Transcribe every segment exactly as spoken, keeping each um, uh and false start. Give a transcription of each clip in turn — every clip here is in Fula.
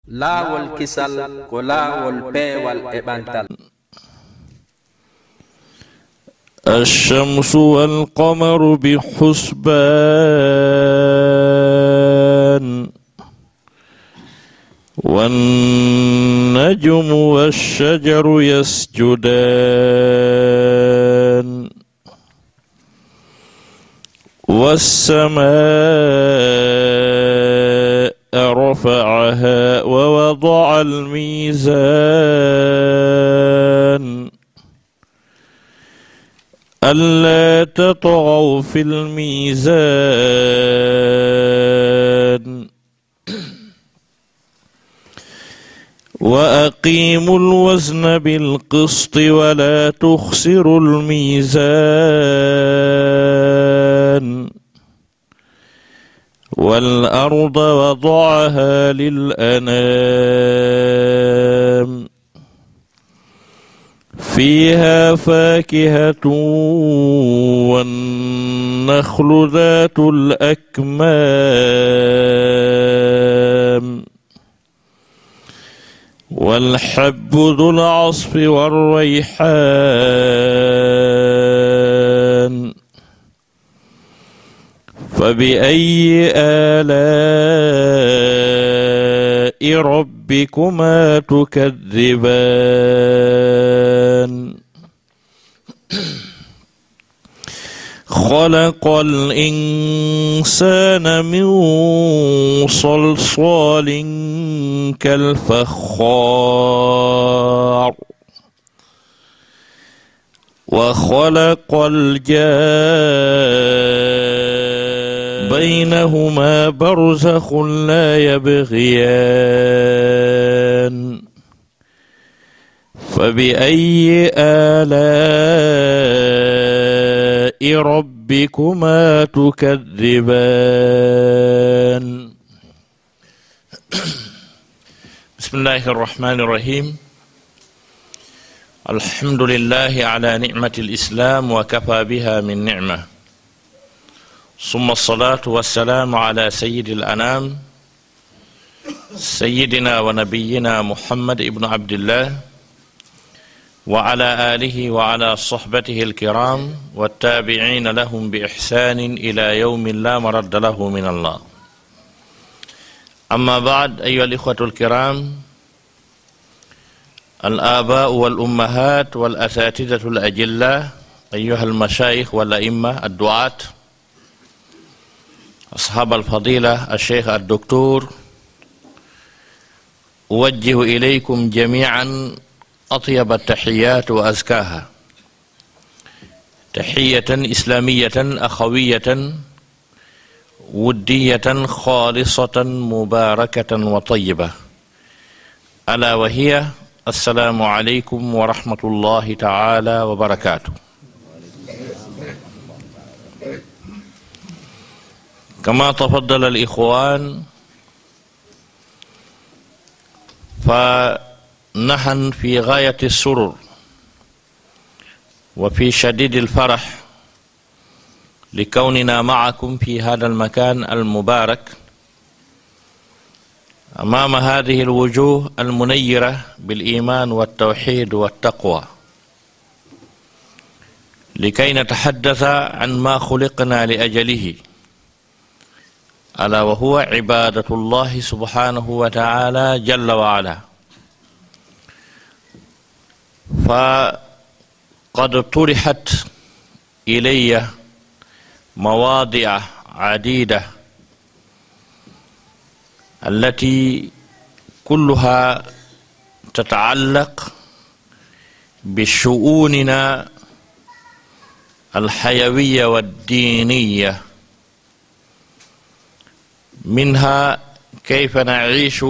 Laawol kisal ko laawol peewal e ɓantal. الشمس والقمر بحسبان. والنجم والشجر يسجدان. والسماء رفعها ووضع الميزان. ألا تطغوا في الميزان. وأقيموا الوزن بالقسط ولا تخسروا الميزان. والأرض وضعها للأنام. فيها فاكهة والنخل ذات الأكمام. والحب ذو العصف والريحان. فبأي آلاء ربكما تكذبان؟ خلق الإنسان من صلصال كالفخار. وخلق الجان بينهما برزخ لا يبغيان. فبأي آلاء ربكما تكذبان؟ بسم الله الرحمن الرحيم. الحمد لله على نعمة الإسلام وكفى بها من نعمة. ثم الصلاة والسلام على سيد الأنام سيدنا ونبينا محمد بن عبد الله وعلى آله وعلى صحبته الكرام والتابعين لهم بإحسان إلى يوم لا مرد له من الله. أما بعد، أيها الإخوة الكرام، الآباء والأمهات والأساتذة الأجلاء، أيها المشايخ والأئمة الدعاة، أصحاب الفضيلة الشيخ الدكتور، أوجه إليكم جميعا أطيب التحيات وأزكاها، تحية إسلامية أخوية ودية خالصة مباركة وطيبة، ألا وهي: السلام عليكم ورحمة الله تعالى وبركاته. كما تفضل الإخوان، فنحن في غاية السرور وفي شديد الفرح لكوننا معكم في هذا المكان المبارك أمام هذه الوجوه المنيرة بالإيمان والتوحيد والتقوى، لكي نتحدث عن ما خلقنا لأجله، ألا وهو عبادة الله سبحانه وتعالى جل وعلا. فقد طرحت إلي مواضيع عديدة التي كلها تتعلق بشؤوننا الحيوية والدينية، منها كيف نعيش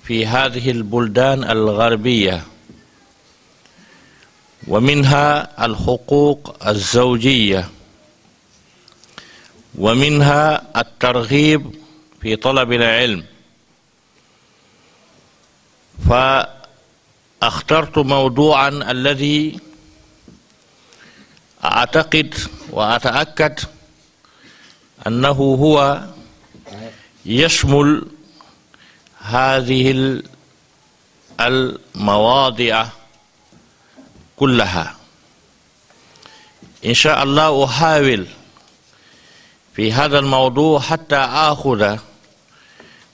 في هذه البلدان الغربية، ومنها الحقوق الزوجية، ومنها الترغيب في طلب العلم. فاخترت موضوعا الذي أعتقد وأتأكد أنه هو يشمل هذه ال-، المواضيع كلها. إن شاء الله أحاول في هذا الموضوع حتى آخذ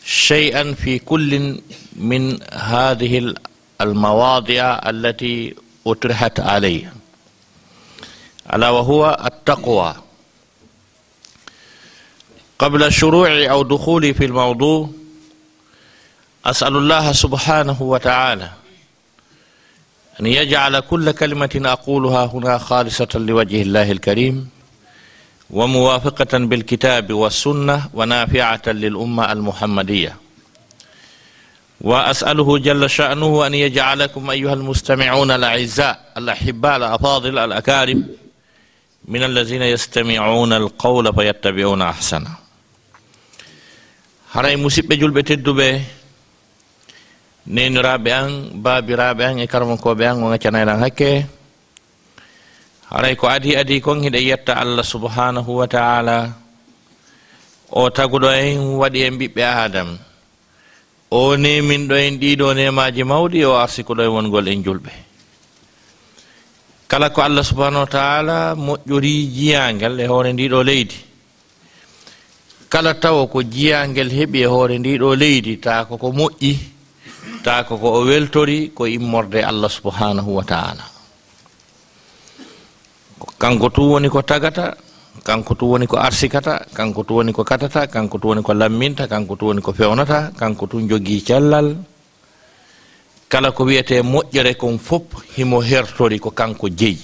شيئا في كل من هذه ال-، المواضيع التي أطرحت علي، ألا وهو التقوى. قبل شروعي أو دخولي في الموضوع، أسأل الله سبحانه وتعالى أن يجعل كل كلمة أقولها هنا خالصة لوجه الله الكريم، وموافقة بالكتاب والسنة، ونافعة للأمة المحمدية. وأسأله جل شأنه أن يجعلكم أيها المستمعون الأعزاء الأحباء الأفاضل الأكارم من الذين يستمعون القول فيتبعون أحسنه. Haray, musiɓɓe julɓe tedduɓe, neeniraaɓe an, baabiraaɓe an e karamokooɓe an, on accanay lan hakke. Haray ko adii adii kon, hiɗen yetta Allah subhanahu wa ta'ala, o taguɗo en, waɗi en ɓiɓɓe Aadam. O neeminɗo en ɗiɗo neemaaji mawɗi, o arsikuɗo en wongol en julɓe. Kala ko Allah subhanahu wa ta'ala moƴƴori jiyaangel e hoore ndiɗo leydi, kala tawo ko jiyaangel heɓi e hoore ndiɗo leydi, taa ko ko moƴƴi, taa ko ko o weltori, ko immorde Allah subhanahu wa ta'ala. Ko kanko tun woni ko tagata, kanko tun woni ko arsikata, kanko tun woni ko katata, kanko tun woni ko lamminta, kanko tun woni ko fewnata, kanko tun jogii cellal. Kala ko wi'etee moƴƴere kon fof, himo hertori ko kanko jeyi.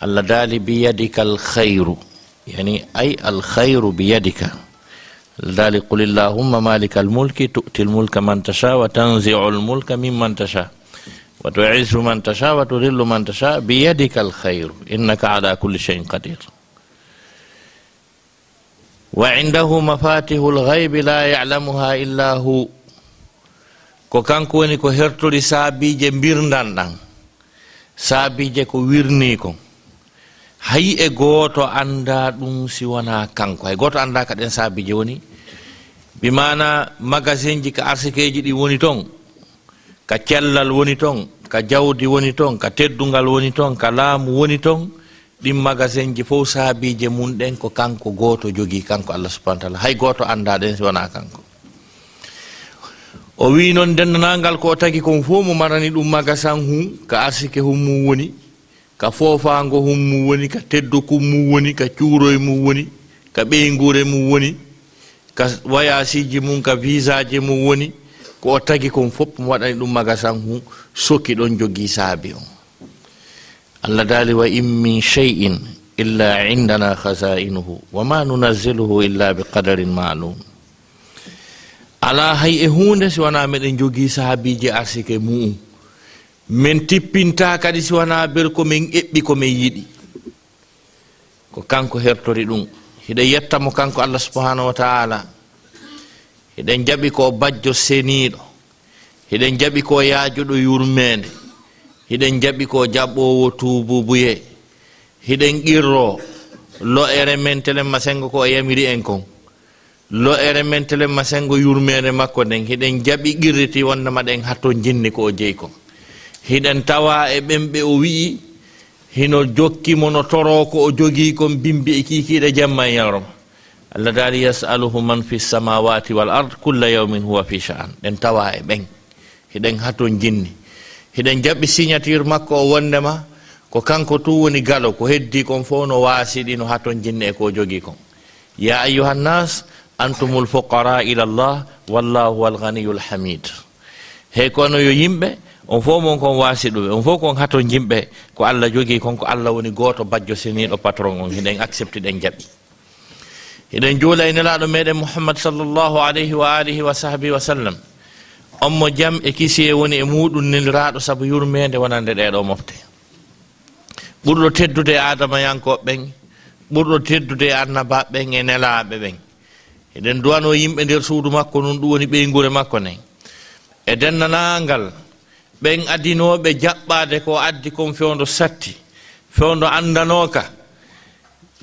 Allah daali, "Biyadikal khayru." Yani, ay al khayru biyadika. Allah daali, "Qul illahumma malikal mulki, tu'til mulka man tasha, wa tanzi'ul mulka mimman tasha, wa tu'izzu man tasha, wa tudhillu man tasha, biyadikal khayru, innaka ala kulli shay'in qadir. Wa indahu mafatihul ghaybi la ya'lamuha illa hu." Ko kanko woni ko hertori saabiije mbirdan ɗan, saabiije ko wirnii kon. Hay e gooto anndaa ɗum si wonaa kanko. Hay gooto anndaa ka ɗen saabiije woni. Bi maana magasinji ka arsikeeji ɗi woni ton, ka cellal woni ton, ka jawdi woni ton, ka teddungal woni ton, ka laamu woni ton, ɗin magasinji fof saabiije mun ɗen ko kanko gooto jogii, kanko Allah subhanahu wa ta'ala. Hay gooto anndaa ɗen si wonaa kanko. O wi'i non, denndaangal ko o tagi kon fof, mo marani ɗum magasin hun, ka arsike hun mum woni, ka foofaango hun mum woni, ka teddukun mum woni, ka cuuroy mum woni, ka ɓeynguure mum woni, ka wayaasiiji mum, ka viisaaji mum woni, ko o tagi kon fof, mo waɗani ɗum magasin hun, soki ɗon jogii saabi on. Allah daali, "Wa in min shay'in illa indana khaza'inuhu, wa ma nunazziluhu illa bi qadarin ma'lum." Alaa hay e huunde si wanaa meɗen jogii saabiiji arsike mu'un. Men tippintaa kadi si wanaa ber ko men eɓɓi ko men yiɗi. Ko kanko hertori ɗum. Hiɗen yetta mo kanko Allah subhanahu wa ta'ala. Hiɗen jaɓi ko o bajjo seniiɗo. Hiɗen jaɓi ko o yaajuɗo yurmeende. Hiɗen jaɓi ko o jaɓoowo tuubuubuyee. Hiɗen qirroo lo'ere men telemma senngo ko o yamiri en kon. Lo'ere men telemma senngo yurmeende makko nden. Hiɗen jaɓi qirriti wondema ɗen hatonjinni ko o jeyi kon. Hiɗen tawaa e ɓen ɓe o wi'i hino jokki mo no toroo ko o jogii kon bimbi e kiikiiɗe jemma e ñalorma. Allah daali, "Yas'aluhu man fi samawati wal ard, kulla yawmin huwa fi sha'an." Ɗen tawaa e ɓen. Hiɗen hatonjinni. Hiɗen jaɓi signature makko o wondema ko kanko tun woni galo, ko heddii kon fof no waasiɗi, no hatonjinni e ko o jogii kon. "Ya ayyuhan nas, antumul fuqara ila Allah, wallahu huwal ghaniyul hamid." Hey kono yo yimɓe, on fof mon kon waasiɗuɓe, on fof kon hatonjinɓe, ko Allah jogii kon, ko Allah woni gooto bajjo seniiɗo patron on. Hiɗen accepti, ɗen jaɓi. Hiɗen juula e Nelaaɗo meɗen Muhammad sallallahu alayhi wa alihi wa sahbihi wa sallam. On mo jam e kisiyee woni e muuɗum, neliraaɗo sabu yurmeende wonande ɗee ɗoo mofte. Ɓurɗo teddude e aadamayankooɓe ɓen, ɓurɗo teddude e annabaaɓe ɓen e nelaaɓe ɓen. Hiɗen duwanoo yimɓe nder suudu makko nun, ɗum woni ɓeynguure makko nden. E denndaangal ɓen adinooɓe jaɓɓaade ko addi kon fewndo satti, fewndo anndanooka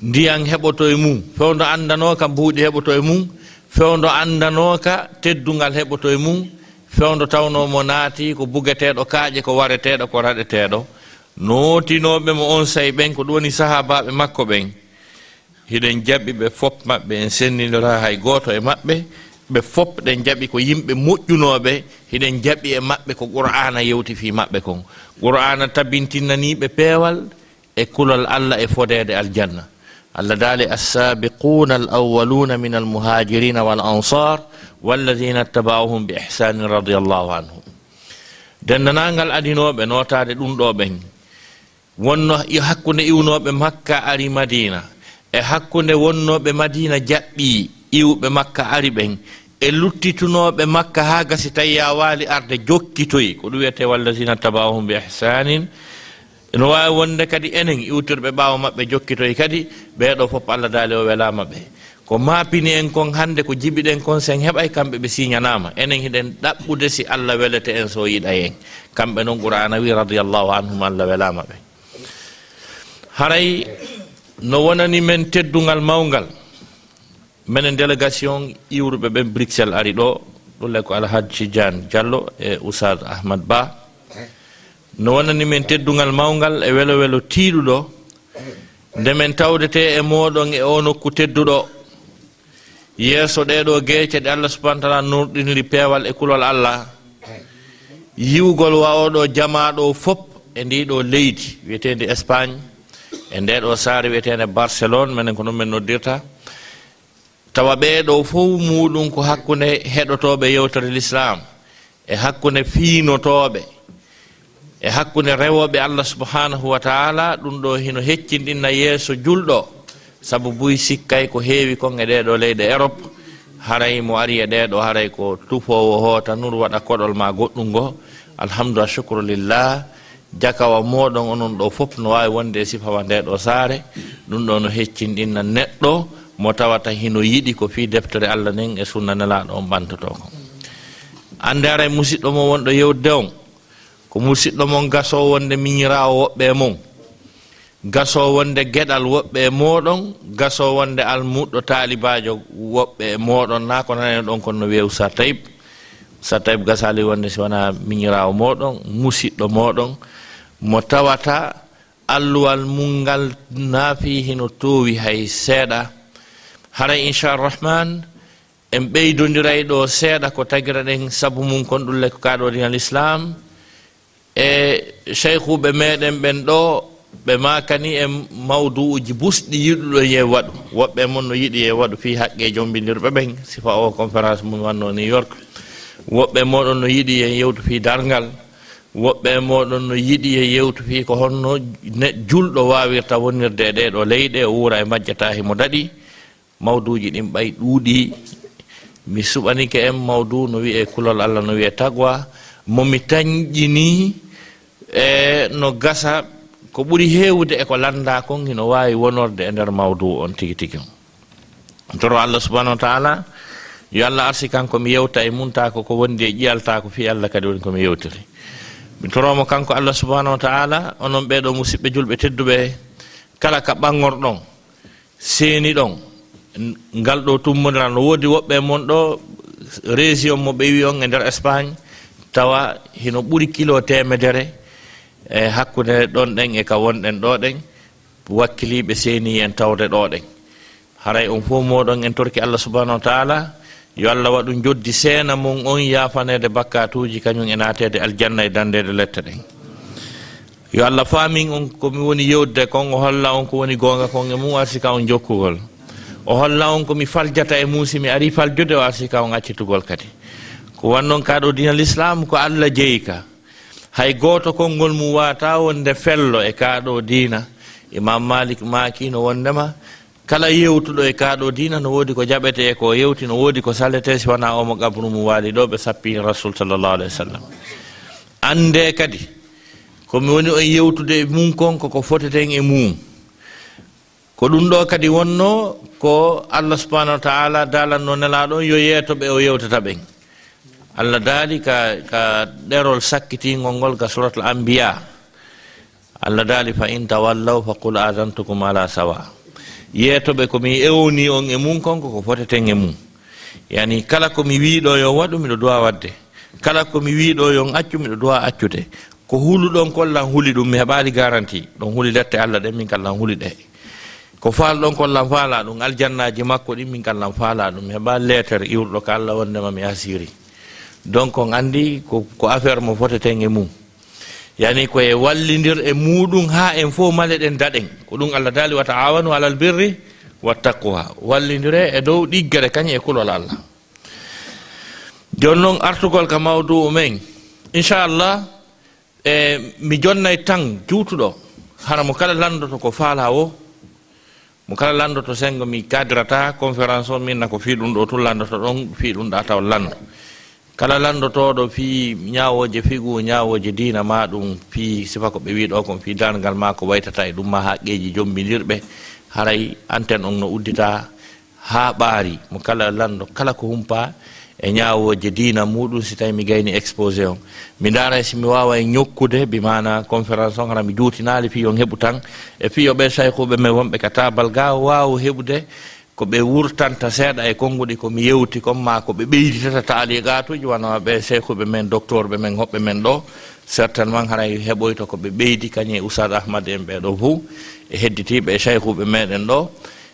ndiyan heɓoto e mum, fewndo anndanooka mbuuɗi heɓoto e mum, fewndo anndanooka teddungal heɓoto e mum, fewndo tawnoo mo naati ko bugeteeɗo kaaƴe, ko wareteeɗo, ko raɗeteeɗo. Nootinooɓe mo on say ɓen, ko ɗum woni sahaabaaɓe makko ɓen, hiɗen jaɓi ɓe fop maɓɓe, en senndindoraa hay gooto e maɓɓe, ɓe fop ɗen jaɓi ko yimɓe moƴƴunooɓe, hiɗen jaɓi e maɓɓe ko Qur'aana yewti fii maɓɓe kon. Qur'aana tabintinanii ɓe peewal, e kulol Alla e fodeede aljanna. Alla daali, "Assaabiquuna al-awwaluuna mina al-muhaajiriina wal ansaar, walladiina ittaba'uhum bi ihsaanin radiyallaahu anhum." Denndaangal adinooɓe nootaade ɗum ɗoo ɓen, wonno i-, hakkunde iwnooɓe Makka ari Madiina, e hakkunde wonnooɓe Madiina jaɓɓii iwɓe Makka ari ɓen, e luttitunooɓe Makka haa gasi tawi yaawaali arde jokkitoyi, ko ɗum wiyetee, "Walladiina ittaba'uhum bi ihsaanin." No waawi wonde kadi enen iwtirɓe ɓaawo maɓɓe jokkitoyi kadi, ɓee ɗoo fof Alla daali o welaama ɓe. Ko maapini en kon hannde, ko jibiɗen kon, sen heɓay kamɓe ɓe siiñanaama. Enen hiɗen ɗaɓɓude si Alla welete en, so yiɗay en. Kamɓe non Qur'aana wi, "Radiyallaahu anhum", Alla welaama ɓe. Haray no wonani men teddungal mawngal. Menen délégation iwruɓe ɓen Bruxelles ari ɗoo, ɗum le ko Alhaji Tidiane Diallo e Oustaz Ahmad Ba. No wonani men teddungal mawngal e welo welo tiiɗuɗo, nde men tawdetee e mooɗon e oo nokku tedduɗo. Yeeso ɗee ɗoo geece ɗe Alla subhaanahu wa taala nurɗiniri peewal e kulol Alla, yiwgol wa oo ɗoo jamaa ɗoo fop e ndii ɗoo leydi wiyeteendi Espagne, e ndee ɗoo saare wiyeteende Barcelone, menen ko non men noddirta. Tawa ɓee ɗoo fof muuɗum ko hakkunde heɗotooɓe yewtere Lislaam, e hakkunde fiinotooɓe, e hakkunde rewooɓe Alla subhaanahu wa taala, ɗum ɗoo hino heccinɗinna yeeso julɗo, sabu buy sikkay ko heewi kon e ɗee ɗoo leyɗe Erop, haray mo ari e ɗee ɗoo, haray ko tufoowo hoota nur waɗa koɗol maa goɗɗum ngo, alhamdu wa shukru lillah, jakawa mooɗon onon ɗoo fof no waawi wonde e sifa wa ndee ɗoo saare, ɗum ɗoo no heccinɗinna neɗɗo mo tawata hino yiɗi ko fii deftere Alla nden e sunna Nelaaɗo on ɓantotoo kon. Annde haray musiɗɗo mo wonɗo yewtude on, ko musiɗɗo mon gasoo wonde miñiraawo woɓɓe e mon, gasoo wonde geɗal woɓɓe e mooɗon, gasoo wonde almuuɗɗo taalibaajo woɓɓe e mooɗon, naa ko nanee ɗon kon no wiyee Oustaz Taib. Oustaz Taib gasaali wonde si wanaa miñiraawo mooɗon, musiɗɗo mooɗon, mo tawata alluwal mun ngal naafii hino toowi hay seeɗa. Haray, inchallah rahman, en ɓeydondiray ɗoo seeɗa ko tagira ɗen sabu mun kon, ɗum le ko kaa ɗoo diinal Islaam. E seykuuɓe meɗen ɓen ɗoo, ɓe maakani en mawduuji busɗi yiɗuɗo ye waɗu. Woɓɓe e mon no yiɗi ye waɗu fii haqqee jombindirɓe ɓen, sifa o conférence mun wannoo New York. Woɓɓe e mooɗon no yiɗi ye yewtu fii darngal. Woɓɓe e mooɗon no yiɗi ye yewtu fii ko honno ne-, julɗo waawirta wonirde e ɗee ɗoo leyɗe, o wuura e majje taa himo daɗi. Mawduuji ɗin ɓay ɗuuɗii. Mi suɓanike en mawduu no wi'ee kulol Alla, no wi'ee taqwa, mo mi tañƴinii, e no gasa ko ɓuri heewude e ko lanndaa kon hino waawi wonorde e nder mawduu on tigi tigi on. Toro Alla subhaanahu wa taala, yo Alla arsikan ko mi yewta e mun, taa ko ko wondi e ƴiyal, taa ko fii Alla kadi woni ko mi yewtiri. Mi toroo mo kanko Alla subhaanahu wa taala, onon ɓee ɗoo musiɓɓe julɓe tedduɓe, kala ka ɓanngorɗon, seeni ɗon, n-, ngal ɗoo tummbondiral. No woodi woɓɓe e mon ɗoo, région mo ɓe wi on e nder Espagne, tawa hino ɓuri kilo teemedere e hakkunde ɗon ɗen e ka wonɗen ɗoo ɗen, wakkiliiɓe seeni en tawde ɗoo ɗen. Haray on fof mooɗon en torki Alla subhaanahu wa taala, yo Alla waɗu njoddi seena mon on yaafaneede bakkaatuuji, kañum e naateede aljanna e danndeede lette ɗen. Yo Alla faamin on ko mi woni yewtude kon, o holla on ko woni goonga kon e mum, o arsika on jokkugol. O holla on ko mi faljata e mum, si mi arii faljude, o arsika on accitugol kadi. Ko wannon kaa ɗoo diina Lislaam, ko Alla jeyi ka. Hay gooto konngol mum waawataa wonde fello e kaa ɗoo diina. Imaam Maalik maaki no wondema, kala yewtuɗo e kaa ɗoo diina, no woodi ko jaɓetee e ko o yewti, no woodi ko saletee, si wanaa oo mo qabru mum waali ɗoo, ɓe sappii Rasul sallallahu alayhi wa sallam. Anndee kadi, ko mi woni on yewtude e mum kon, ko ko foteten e mum. Ko ɗum ɗoo kadi wonnoo ko Alla subhaanahu wa taala daalanno Nelaaɗo on, yo yeeto ɓe o yewtata ɓen. Alla daali ka, ka ɗerol sakkitingol ngol ka Suratul Anbiya. Alla daali, "Fa in tawallaw fa qul adantukum ala sawa." Yeeto ɓe ko mi ewni on e mum kon, ko ko foteten e mum. Yani, kala ko mi wii ɗo yo waɗu, miɗo duwa waɗde. Kala ko mi wii ɗo yo accu, miɗo duwa accude. Ko huluɗon kon lan huli ɗum, mi heɓaali garanti. Ɗon huli lette Alla ɗen, min kan lan huli ɗe. Ko faalɗon kon lan faala ɗum, aljannaaji makko ɗin, min kan lan faala ɗum. Mi heɓaali leetere iwruɗo ka Alla wondema mi asiri. Donc, on anndi ko, ko affaire mo foteten e mum. Yani, ko e wallindir e muɗum haa en fof maleɗen daɗen. Ko ɗum Alla daali, "Wa ta'awanu alal birri wa taqwa." Wallindire e dow ɗiggere kañum e kulol Alla. Jooni noon, artugol ka mawduu men, inchallah, e mi jonnay tan juutuɗo, hara mo kala lanndoto ko faala o, mo kala lanndoto senngo mi kadrata conférence o, min na ko fii ɗum ɗo tun lanndoto ɗon, fii ɗum ɗa taw lanndo. Kala lanndotooɗo fii ñaawooje figu, ñaawooje diina ma ɗum fii sifa ko ɓe wii ɗo kon fii darngal ma ko waytata e ɗum ma haqqeeji jommbindirɓe, haray antenne on no uddita haa ɓaari mo kala lanndo kala ko humpa e ñaawooje diina muɗum, si tawi mi gayni exposé on. Mi ndaara si mi waawa e ñokkude, bi maana conférence on, hara mi juutinaali fii on heɓu tan, e fii yo ɓe saykuɓe men wonɓe ka taabal ga waaw heɓude ko ɓe wurtanta seeɗa e konnguɗi ko mi yewti kon, maa ko ɓe ɓeyditata taaliqaatuuji, wano ɓe seykuɓe men, doktorɓe men, hoɓɓe men ɗo, certainement haray heɓoyto ko ɓe ɓeydi, kañum e Oustaz Ahmad en ɓee ɗo fof, e hedditiiɓe e seykuɓe meɗen ɗo.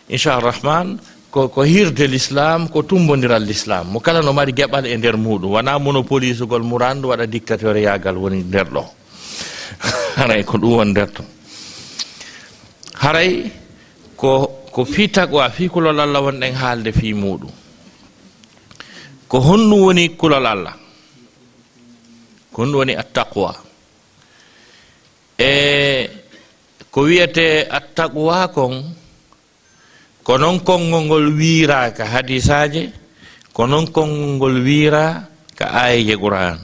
Inchallah Rahman, ko, ko hirde l'islam, ko tumbondiral l'islam. Mo kala no mari geɓal e nder muɗum. Wona monopolisugol murandu waɗa dictatoriagal woni nder ɗo. Haray ko ɗum woni nder ɗo. Haray ko, ko fii taqwa, fii kulol Allah wonɗen haalde fii muɗum. Ko honɗum woni kulol Allah? Ko honɗum woni at-taqwa? E ko wiyetee at-taqwa kon, ko non konngol ngol wiiraa ka hadisaaje, ko non konngol ngol wiiraa ka aayeeje Qur'aan.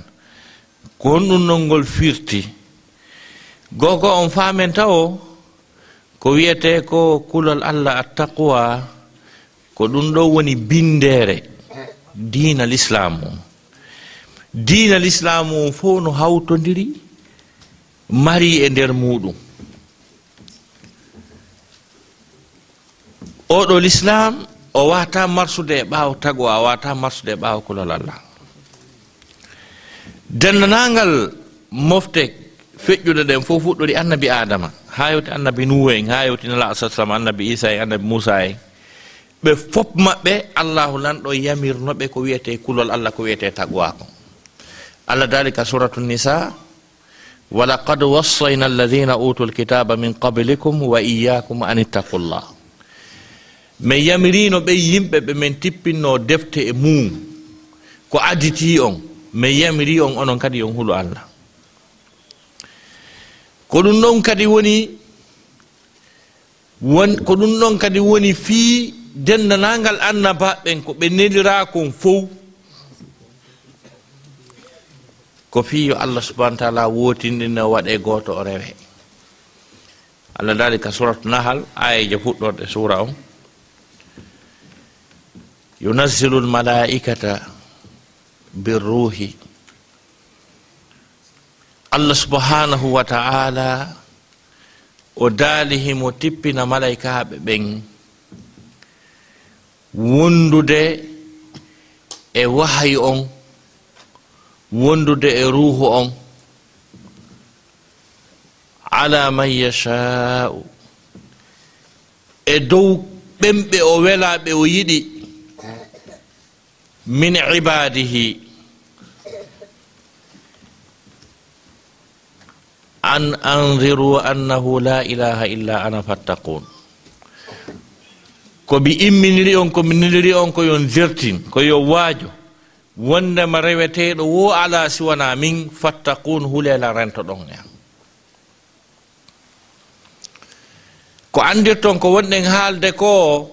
Ko honɗum non ngol firti? Gogo on faamen tawo ko wiyetee ko kulol Allah at-taqwa, ko ɗum ɗo woni binndeere diina Lislaamu on. Diina Lislaamu on fof no hawtondiri, mari e nder muɗum. Oɗo Lislaam, o wata marsude e ɓaawo taqwa, o wata marsude e ɓaawo kulol Allah. Denndaangal mofte feƴƴuɗe ɗen fof fuɗɗori Annabi Aadama, haa yewti Annabi Nuuhu en, haa yewti Nelaaɗo sallallaahu alayhi wa sallam, Annabi Iisaa en, Annabi Muusaa en. Ɓe fof maɓɓe, Allaahu Lanɗo yamirno ɓe ko wiyetee kulol Allah, ko wiyetee taqwa kon. Allah daali ka Suuratu Nisaa, "Wa laqad wassayna alladhina utul kitaba min qablikum wa iyyakum an ittaqullah." Min yamiriino ɓen yimɓe ɓe min tippinno defte e mum, ko aditi on, min yamiri on onon kadi yo on hulu Allah. Ko ɗum ɗon kadi woni, won, ko ɗum ɗon kadi woni fii denndaangal annabaaɓe ɓen ko ɓe neliraa kon fow. Ko fii yo Allah subhanahu wa ta'ala wootinɗine, o waɗe gooto, o rewe. Allah daali ka Suuratu Nahal, aayeeje fuɗɗorde suura on, "Yunazzilul malaa'ikata birruuhi." Allah subhanahu wa ta'ala, o daali himo tippina malaykaaɓe ɓen wondude e wahayu on, wondude e ruuhu on, "ala man yashaa'u", e dow ɓen ɓe o welaa, ɓe o yiɗi, "min ibaadihi, an anziru annahu la ilaha illa ana fattaqun." Ko mi imminiri on, ko mi neliri on, ko yo on jertin, ko yo waajo, wondema reweteeɗo wo alaa si wanaa min, fattaqun, hulee lan rentoɗon e an. Ko anndirton ko wonɗen haalde ko,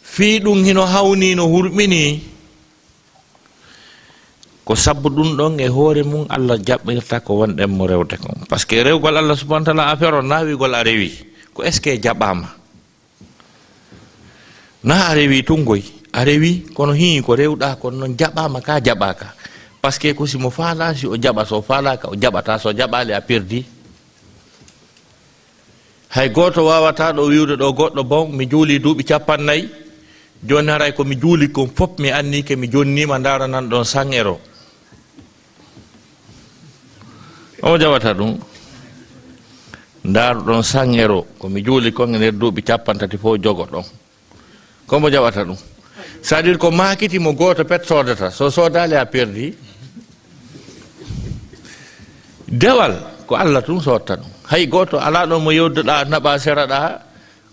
fii ɗum hino hawnii no hurɓinii, ko sabbu ɗum ɗon e hoore mum Allah jaɓɓirta ko wonɗen mo rewde kon. Parce que rewgol Allah subhanahu wa ta'ala, affaire on na wiigol a rewi. Ko est-ce que jaɓaama? Na a rewi tun goy. A rewi, kono hii ko rewɗa kon non jaɓaama ka jaɓaaka. Parce que ko si mo faala, si o jaɓa, so faalaaka, o jaɓata, so jaɓaali, a perdi. Hay gooto waawataa ɗo wi'ude ɗo goɗɗo bon, mi juulii duuɓi cappannayi, Jooni haray ko mi juuli kon fof, mi anni ke mi jonniima, ndaara nan ɗon cent euro. Omo jaɓata ɗum. Ndaaru ɗon cent euro, ko mi juuli kon e nder duuɓi cappanɗe tati fof jogo ɗon. Ko mo jaɓata ɗum. C'est-à-dire ko maakiti mo gooto pet soodata. So soodaali a perdi. Dewal, ko Allah tun sootta ɗum. Hay gooto alaa ɗon mo yewduɗaa, naɓa seraɗaa,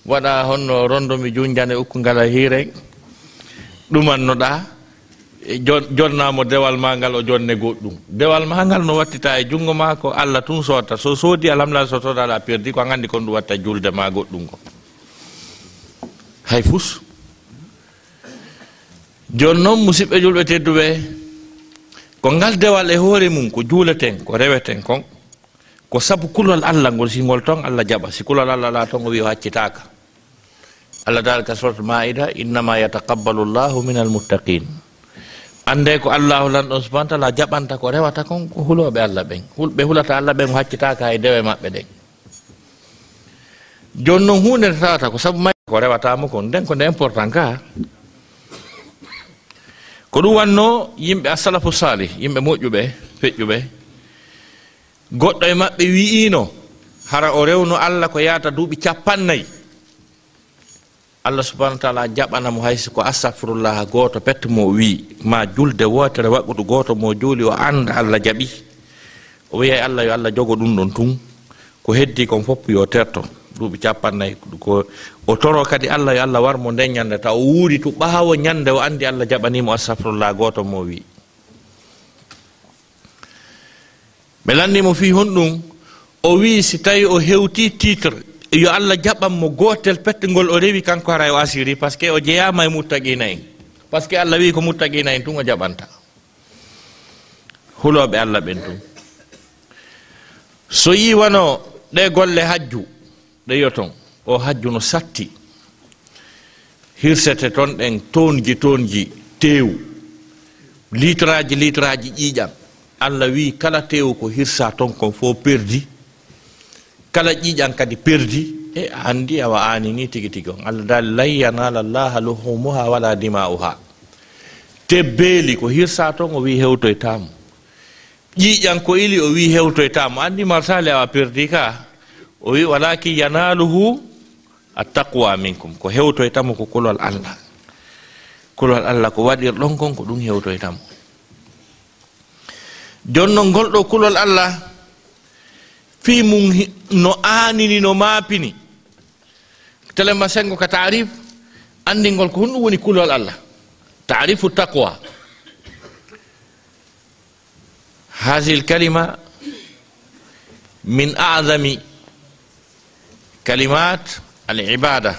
waɗa honno rondo mi junjane ukku ngala hiiren. Ɗumannoɗaa, e jon-, jonnaa mo dewal maa ngal, o jonne goɗɗum. Dewal maa ngal no wattita e junngo maa, ko Allah tun sootta. So soodi, alhamdulillah, so soodaali a perdi, ko an anndi kon ɗum watta julde maa goɗɗum ko. Hay fus. Jooni noon, musidɓe julɓe tedduɓe, ko ngal dewal e hoore mum, ko juuleten, ko reweten kon, ko sabu kulol Allah ngol, si ngol ton Allah jaɓa, si kulol Allah alaa ton, o wi'i o accitaaka. Allah daal ka surat Maa'ida, "Innama yataqabbalu Allahu minal muttaqin." Annde ko Allahu lanɗon subhanahu wa ta'ala jaɓanta ko rewata kon, ko hulooɓe Allah ɓen. Hul-, ɓe hulata Allah ɓen, o haccitaaka hay dewe maɓɓe ɗen. Jooni noon, huunde nde tawata ko sabu may ko rewata mo kon, nden ko nde important ka. Ko ɗum wannoo yimɓe as-salafu salih, yimɓe moƴƴuɓe, feƴƴuɓe. Goɗɗo e maɓɓe wi'iino, hara o rewno Allah ko yaata duuɓi cappannayi. Allah subhanahu wa ta'ala jaɓana mo hay si ko astagfirullah gooto pet mo o wi'i, ma julde wootere waqutu gooto mo o juuli, o annda Allah jaɓi. O wi'ay Allah yo Allah jogo ɗum ɗon tun. Ko heddi kon fof yo terto. Duuɓi cappannayi ko o toro kadi Allah yo Allah war mo nden ñande, taw o wuuri tu ɓaawo ñande o anndi Allah jaɓani mo astagfirullah gooto mo o wi'i. Ɓe lanndii mo fii honɗum? O wi'i si tawi o hewtii titre, yo Allah jaɓan mo gootel pet ngol o rewi, kanko haray o asiri, parce que o jeyaama e muttaqiina en. Parce que Allah wi'i ko muttaqiina en tun o jaɓanta. Hulooɓe Allah ɓen tun. So yii wano ɗe golle hajju, ɗe yo ton, o hajju no satti. Hirsete ton ɗen tonji, tonji teewu, litraaji, litraaji ƴiiƴan. Allah wi'i kala teewu ko hirsa ton kon fof perdi, kala ƴiiƴan kadi perdi. E a anndi awa aani ni tigi tigi on. Allah daali, "Lan yanala Allaha luhumuha wala dima'uha." Tebbeeli ko hirsa ton, o wi'i hewtoytaamo. Ƴiiƴan ko ili, o wi'i hewtoytaamo. Anndi marsali awa perdi ka. O wi'i, "Walakin yanaluhu attaqwa minkum." Ko hewtoytamo ko kulol Allah. Kulol Allah ko waɗirɗon kon, ko ɗum hewtoytamo. Jooni non ngol ɗo kulol Allah, fii mum hi-, no aanini, no maapini. Telema sengo ka taarif, anndingol ko honɗum woni kulol Allah. Taarifu taqwa. هذه الكلمة من أعظم كلمات العبادة،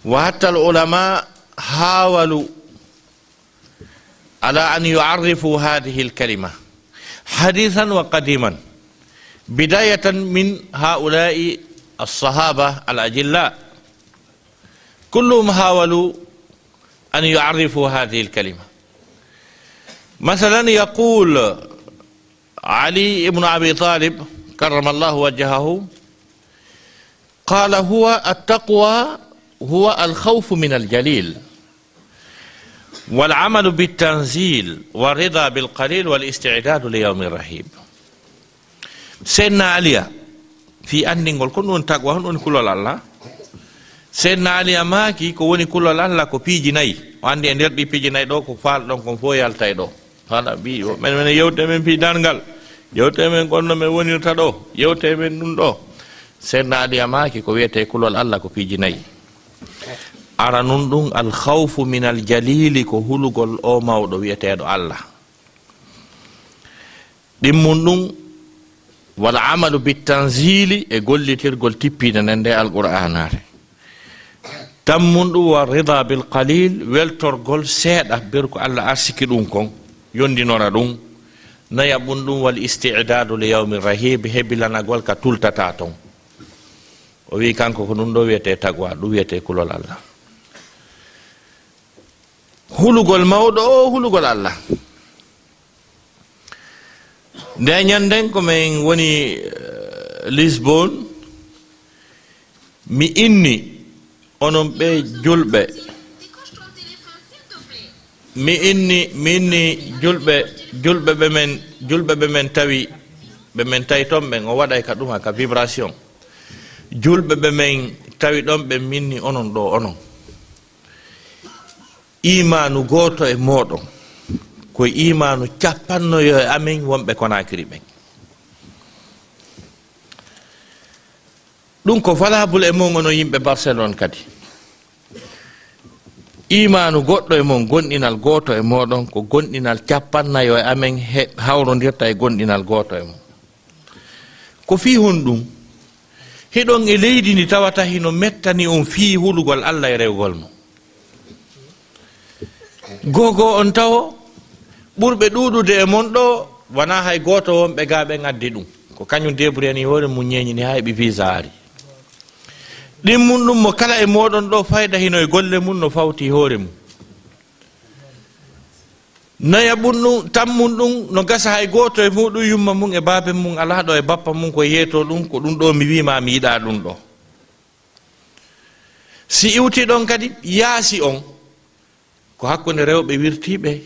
وحتى العلماء حاولوا على أن يعرفوا هذه الكلمة حديثا وقديما، بداية من هؤلاء الصحابة الأجلاء، كلهم حاولوا أن يعرفوا هذه الكلمة. مثلا يقول علي بن أبي طالب كرم الله وجهه، قال: "هو التقوى، هو الخوف من الجليل، والعمل بالتنزيل، والرضا بالقليل، والاستعداد ليوم رهيب." Seydina Aliya, fii anndingol ko ɗum woni taqwa, honɗum woni kulol Allah? Seydina Aliya maaki, ko woni kulol Allah ko piiji nayi. O anndi e nder ɗi piiji nayi ɗo, ko faalɗon kon fof yaltay ɗo. Haɗa mbi, o, men, men yewte men fii darngal, yewte men ko honno men wonirta ɗo, yewte men ɗum ɗo. Seydina Aliya maaki, ko wiyetee kulol Allah ko piiji nayi. Aranun ɗum, al khawfu min al jalili, ko hulugol o mawɗo wiyeteeɗo Allah. Ɗimmun ɗum, wal amalu bit tanzili, e gollitirgol tippiinde nden nde Alqur'aanaare. Tammun ɗum, wa rida bil qalil, weltorgol seeɗa, ber ko Allah arsiki ɗum kon, yondinora ɗum. Nayaɓun ɗum, wal isti'dadu li yawmi rahib, hebilanagol ka tultata ton. O wi kanko ko ɗum ɗo wiyetee taqwa, ɗum wiyetee kulol Allah. Hulugol mawɗo o, hulugol Allah. Nde ñanden ko min woni, eh, Lisbon, mi inni Onon ɓe julɓe, mi inni, mi inni julɓe, julɓe ɓe men, julɓe ɓe men tawi, ɓe men tawi toon ɓen, o waɗay ka ɗuma, ka vibration. Julɓe ɓe men tawi ɗon ɓen, mi inni onon ɗo, onon. Iimaanu gooto e mooɗon, ko iimaanu capanno yo e amen wonɓe Conakry ɓen. Ɗum ko valable e mon, onon yimɓe Barcelone kadi. Iimaanu goɗɗo e mon, gonɗinal gooto e mooɗon, ko gonɗinal capannayo e amen he-, hawrondirta e gonɗinal gooto e mon. Ko fii honɗum? Hiɗon e leydi ndi tawata hino mettani on fii hulugol Alla e rewgol mo. Gogo on tawo, ɓurɓe ɗuuɗude e mon ɗo, wanaa hay gooto wonɓe gaa ɓen addi ɗum. Ko kañum débrouillani hoore mum, ñeeñini haa heɓi visa ari. Ɗimmun ɗum, mo kala e mooɗon ɗo fayda hino e golle mum no fawti hoore mum. Nayaɓun ɗum, tammun ɗum, no gasa hay gooto e muɗum yumma mum e baaben mum alaa ɗo e bappa mum ko yeetoo ɗum, ko ɗum ɗo mi wii ma mi yiɗaa ɗum ɗo. Si iwtii ɗon kadi, yaasi on, ko hakkunde rewɓe wirtiiɓe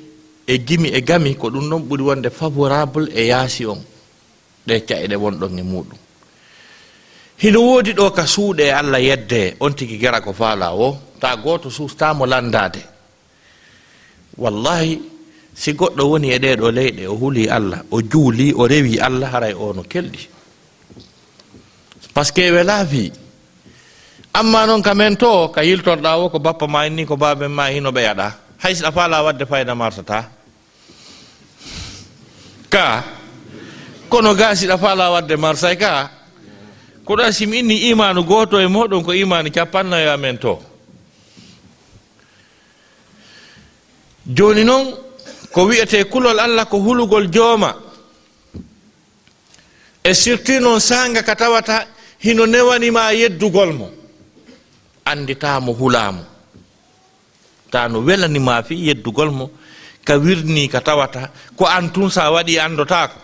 e gimi e gami, ko ɗum ɗon ɓuri wonde favorable e yaasi on, ɗe ca'e ɗe wonɗon e muɗum. Hino woodi ɗo ka suuɗe e Alla yeddee, on tigi gera ko faalaa woo, taa gooto suustaa mo lanndaade. Wallaahi, si goɗɗo woni e ɗee ɗoo leyɗe, o hulii Alla, o juulii, o rewii Alla, haray o no kelɗi. Parce que welaa fii. Amma non ka men to, ka yiltorɗaa woo, ko bappa maa inni, ko baaben maa hino ɓe yaɗa. Hay si ɗa faalaa waɗde fayda marsataa. Ka. Kono gaa si ɗa faalaa waɗde marsay ka. Ko ɗa si mi inni iimaanu gooto e mooɗon ko iimaanu capannayo amen to. Jooni non, ko wi'etee kulol Alla ko hulugol jooma. E sirti non saanga ka tawata hino newani ma yeddugol mo. Anditaa mo, hulaa mo. Taa no welani ma fii yeddugol mo, ka wirnii ka tawata ko an tun sa waɗi andotaako.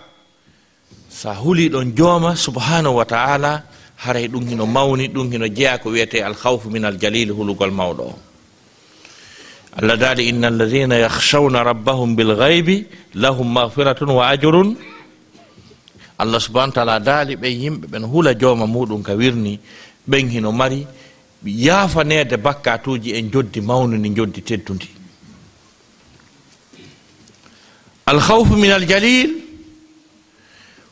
Sa hulii ɗon jooma subhanahu wa ta'ala, haray ɗum hino mawni, ɗum hino jeyaa ko wi'etee al khawfu min al jalil, hulugol mawɗo o. Allah daali, "Inna alladhina yakhshawna rabbahum bil ghaybi lahum maghfiratun wa ajrun." Allah subhanahu wa ta'ala daali, ɓen yimɓe ɓen hula jooma muɗum ka wirni, ɓen hino mari yaafaneede bakkaatuuji e njoddi mawnundi, njoddi teddundi. Al khawfu min al jalil,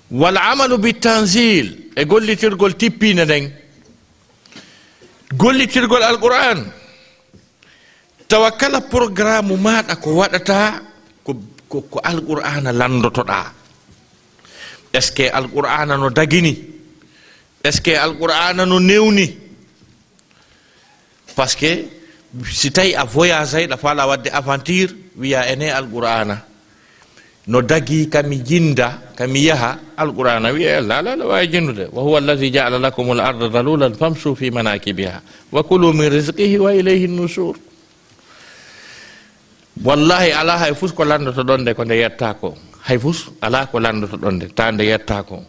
wal amalu bit tanzil, e gollitirgol tippiinde nden. Gollitirgol Alqur'an, tawa kala programme maaɗa ko waɗataa ko, ko, ko Alqur'ana lanndotoɗaa. Est-ce que Alqur'ana no dagini? Est-ce que Alqur'ana no newni? Parce que si tawi a voyage ay, ɗa faala waɗde aventure, wiya ene Alqur'ana no dagi, kami jinda, kami yaha, Alqur'ana wiya, "La, la, la, waawi jinnude. Wa huwa alladhi ja'ala lakum al arda dhalulan famshu fi manakibiha wa kulu min rizqihi wa ilayhi nushur." Wallahi, alaa hay fus ko lanndotoɗon nde ko nde yetta ko. Hay fus, alaa ko lanndotoɗon nde, ta nde yetta ko.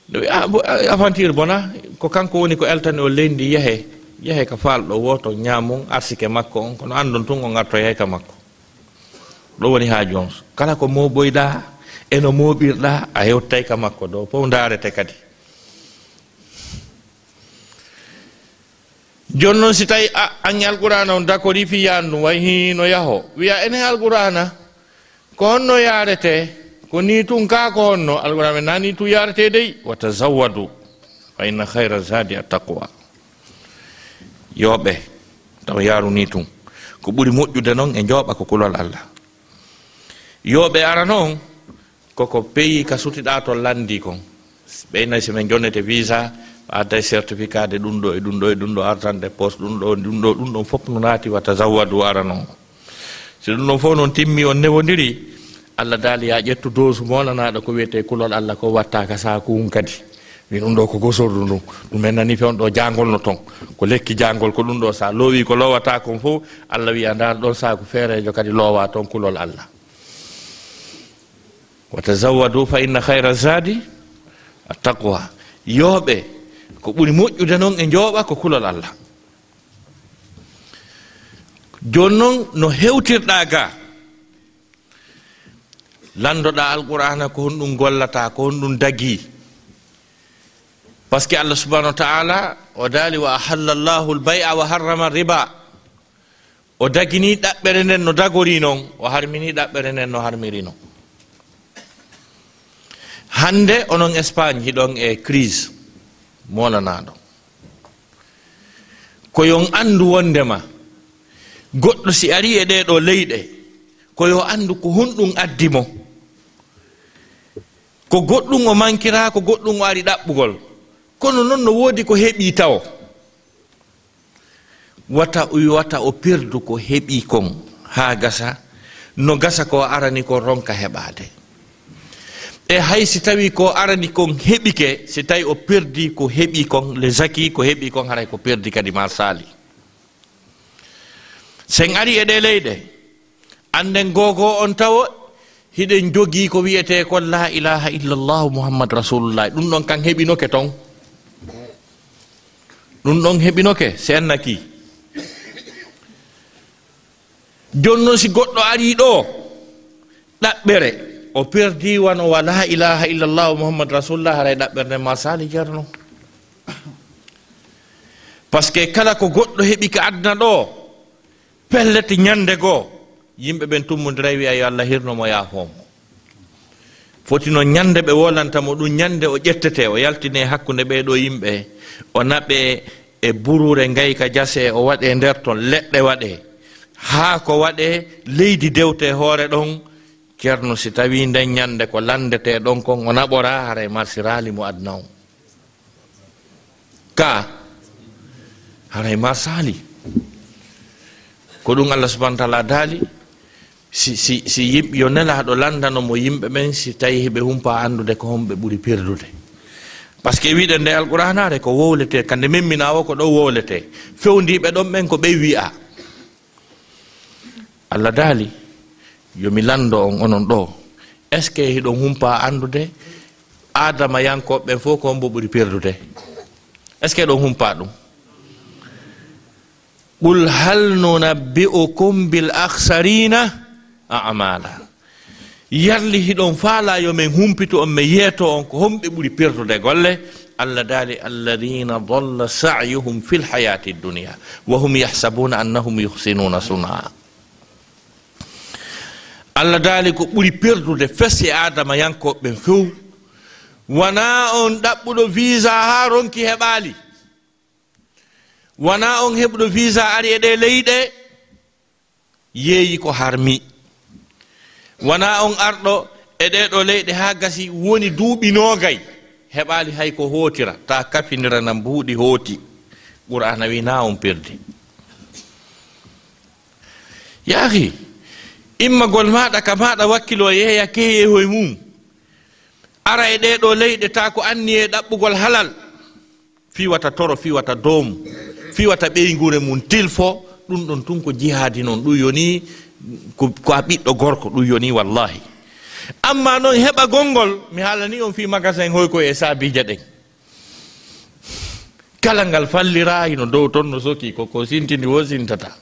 Nde wi-, a, bo-, a, aventure bona, ko kanko woni ko eltani o leydi, yahe, yahe ka faalɗo wooto, ñaamon arsike makko on, kono anndon tun on artoyay ka makko. Ɗo woni haaju on. Kala ko mooɓoyɗaa, e no mooɓirɗaa, a hewtay ka makko ɗo, fow ndaarete kadi. Jooni non, si tawi a, an e Alqur'aana on dakori fii yaandu, way hino yaho. Wiya, "Enen Alqur'aana, ko honno yaarete? Ko nii tun kaa ko honno?" Alqur'aana, "Naa nii tun yaarete dey. Wa tazawwadu, fa inna khayra zadi at-taqwa." Yooɓe, taw yaaru nii tun. Ko ɓuri moƴƴude non e njooɓa ko kulol Allah. Yooɓe ara non, koko pays ka sutiɗaa ton lanndii kon. Ɓeynay si men jonnete visa, adday certificat de ɗum ɗo e ɗum ɗo e ɗum ɗo, artande poste ɗum ɗo, ɗum ɗo, ɗum ɗon fof no naati wa tazawwadu ara non. Si ɗum ɗon fof non timmi on newondiri, Allah daali yaa ƴettu doosu molanaaɗo ko wiyetee kulol Allah ko watta ka saaku hun kadi. Wi ɗum ɗo ko gosordu ndun. Ɗum en nani fe on ɗo jaangol no ton. Ko lekki jaangol ko ɗum ɗo sa loowi ko loowata kon fof, Allah wiya ndaar ɗon saaku feereejo kadi loowa ton kulol Allah. Wa tazawwadu fa inna khayra zadi at-taqwa. Yooɓe, ko ɓuri moƴƴude non e njooɓa ko kulol Allah. Jooni noon, no hewtirɗaa ga, lanndoɗaa Alqur'aana ko honɗum gollata, ko honɗum dagii. Parce que Allah subhanahu wa ta'ala o daali, "Wa ahalla Allahu al-bay'a wa harrama riba." O daginii ɗaɓɓere nden no dagorii non, o harminii ɗaɓɓere nden no harmirii non. Hannde onon Espagne hiɗon e crise moolanaaɗo. Ko yon anndu wonndema goɗɗo si arii e ɗee ɗoo leyɗe, ko yo anndu ko honɗum addi mo. Ko goɗɗum o mankiraa, ko goɗɗum o ari ɗaɓɓugol. Kono non no woodi ko heɓii tawo. Wata, wata o perdu ko heɓii kon haa gasa, no gasa ko arani kon ronka heɓaade. E hay si tawii ko arani kon heɓike, si tawii o perdii ko heɓii kon, les acquis ko heɓii kon, haray ko perdi kadi maa saali. Sen ari e ɗee leyɗe, annden googoo on tawo, hiɗen jogii ko wi'etee kon laa ilaaha illallahu Muhammad Rasulullah. Ɗum ɗon kan heɓinoke ton. Ɗum ɗon heɓinoke, si en nakii. Jooni non, si goɗɗo arii ɗoo, ɗaɓɓere, o perdii wano wa laa ilaaha illallahu Muhammad Rasulullah, haray ɗaɓɓere nden maa saali, Ceerno. Parce que kala ko goɗɗo heɓi ka aduna ɗoo, pellet ñannde goo, yimɓe ɓen tummondiray wi'a yo Allah hirno mo, yaafoo mo. Foti non ñannde ɓe wolanta mo ɗum, ñannde o ƴettetee, o yaltinee hakkunde ɓee ɗoo yimɓe, o naɓee e buruure ngayka jasee, o waɗee nder ton, leɗɗe waɗee, haako waɗee, leydi dewtee hoore ɗon. Ceerno, si tawii nden ñannde ko lanndetee ɗon kon o naɓoraa, haray marsiraali mo aduna on. Ka, haray maa saali. Ko ɗum Allah subhanahu wa ta'ala daali, si, si, si yimɓe, yo Nelaaɗo lanndano mo yimɓe ɓen, si tawii hiɓe humpaa anndude ko homɓe ɓuri perdude. Parce que wiɗen nde Alqur'aanaare ko wowletee, kande memminaa o ko ɗo wowletee. Fewndiiɓe ɗon ɓen ko ɓe wi'a. Allah daali, yo mi lanndo on onon ɗoo, est-ce que hiɗon humpaa anndude Aadamayankooɓe ɓen fof ko hombo ɓuri perdude? Est-ce que hiɗon humpaa ɗum? "Qul hal nunabbi'ukum bil akhsarina a'mala." Yalli hiɗon faalaa yo men humpitu on, men yeeto on ko homɓe ɓuri perdude golle? Allah daali, "Alladhina dhalla sa'yuhum fil hayati dunya wa hum yahsabuna annahum yuhsinuna sun'a." Allah daali ko ɓuri perdude fes e Aadamayankooɓe ɓen few, wanaa on ɗaɓɓuɗo visa haa ronki heɓaali, wanaa on heɓuɗo visa ari e ɗee leyɗe, yeeyi ko harmi. Wanaa on arɗo e ɗee ɗoo leyɗe haa gasi woni duuɓi noogay, heɓaali hay ko hootira, ta kafindira na mbuuɗi hooti. Qur'aana wi naa on perdi. Yaahi, immagol maaɗa ka maaɗa wakkiloo yeeya keyeehoy mum. Ara e ɗee ɗoo leyɗe ta ko anniyee ɗaɓɓugol halal. Fii wata toro, fii wata doomu, fii wata ɓeynguure mum tilfo, ɗum ɗon tun ko jihaadi non, ɗum yoni ko, ko a ɓiɗɗo gorko, ɗum yoni wallahi. Amma non heɓagol ngol, mi haalanii on fii magasin hoy ko e saabiije ɗen. Kala ngal falliraa hino dow ton no soki, ko, ko sintindi wo sintata.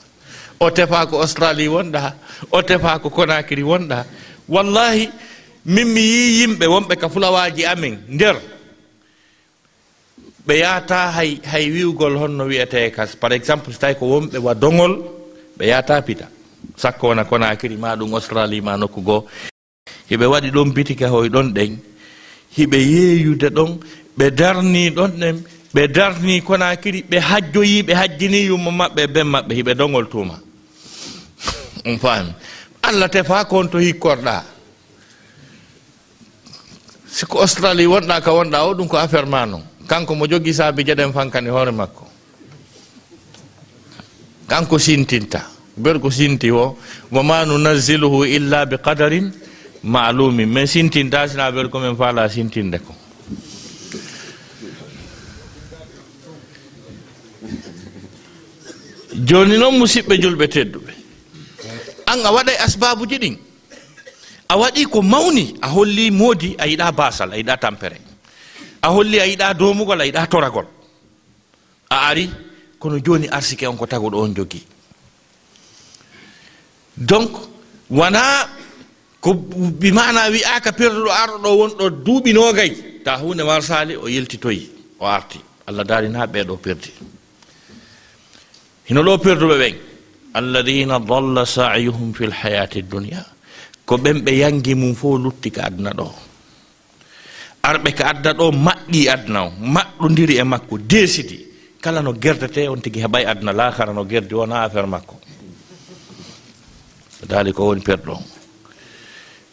O tefaa ko Australie wonɗaa, o tefaa ko Conakry wonɗaa. Wallahi, min mi yii yimɓe wonɓe ka fulawaaji amen nder, ɓe yaata hay, hay wi'ugol honno wi'etee kas. Par exemple, si tawi ko wonɓe wa doŋol, ɓe yaata pita. Sakko wona Conakry, maa ɗum Australie, maa nokku goo. Hiɓe waɗi ɗon bitike hoy ɗon ɗen. Hiɓe yeeyude ɗon, ɓe darnii ɗon ɗen, ɓe darnii Conakry, ɓe hajjoyii, ɓe hajjinii yumma maɓɓe e ben maɓɓe, hiɓe doŋol tuma. On faami? Allah tefaa kon to hikkorɗaa. Si ko Australie wonɗaa ka wonɗaa o, ɗum ko affaire maa non. Kanko mo jogii saabiije ɗen fankani hoore makko. Kanko sintinta. Ber ko sinti o, "Wa ma nunazziluhu illa bi qadarin ma'lumin." Men sintinta sina ber ko men faala sintinde ko. Jooni non, musiɓɓe julɓe tedduɓe, an a waɗay asbaabuji ɗin. A waɗi ko mawni, a holli moodi a yiɗaa baasal, a yiɗaa tampere. A holli a yiɗaa doomugol, a yiɗaa toragol. A ari, kono jooni arsike on ko taguɗo on jogii. Donc, wonaa ko bi maana wi'aaka perduɗo arɗo ɗo wonɗo duuɓi noogay, ta huunde Mar Sali o yiltitoyi, o arti. Allah daali na ɓee ɗo perdi. Hino ɗo perduɓe ɓen. Alladina dalla sa'yuhum fil hayati dunya. Ko ɓen ɓe yangi mum fof lutti ka aduna ɗo. Arɓe ka aduna ɗo maɗɗi aduna o, maɗɗondiri e makko, deesidi. Kala no gerdete on tigi heɓay aduna, laakara no gerdi wona affaire makko. Daali ko woni perɗo.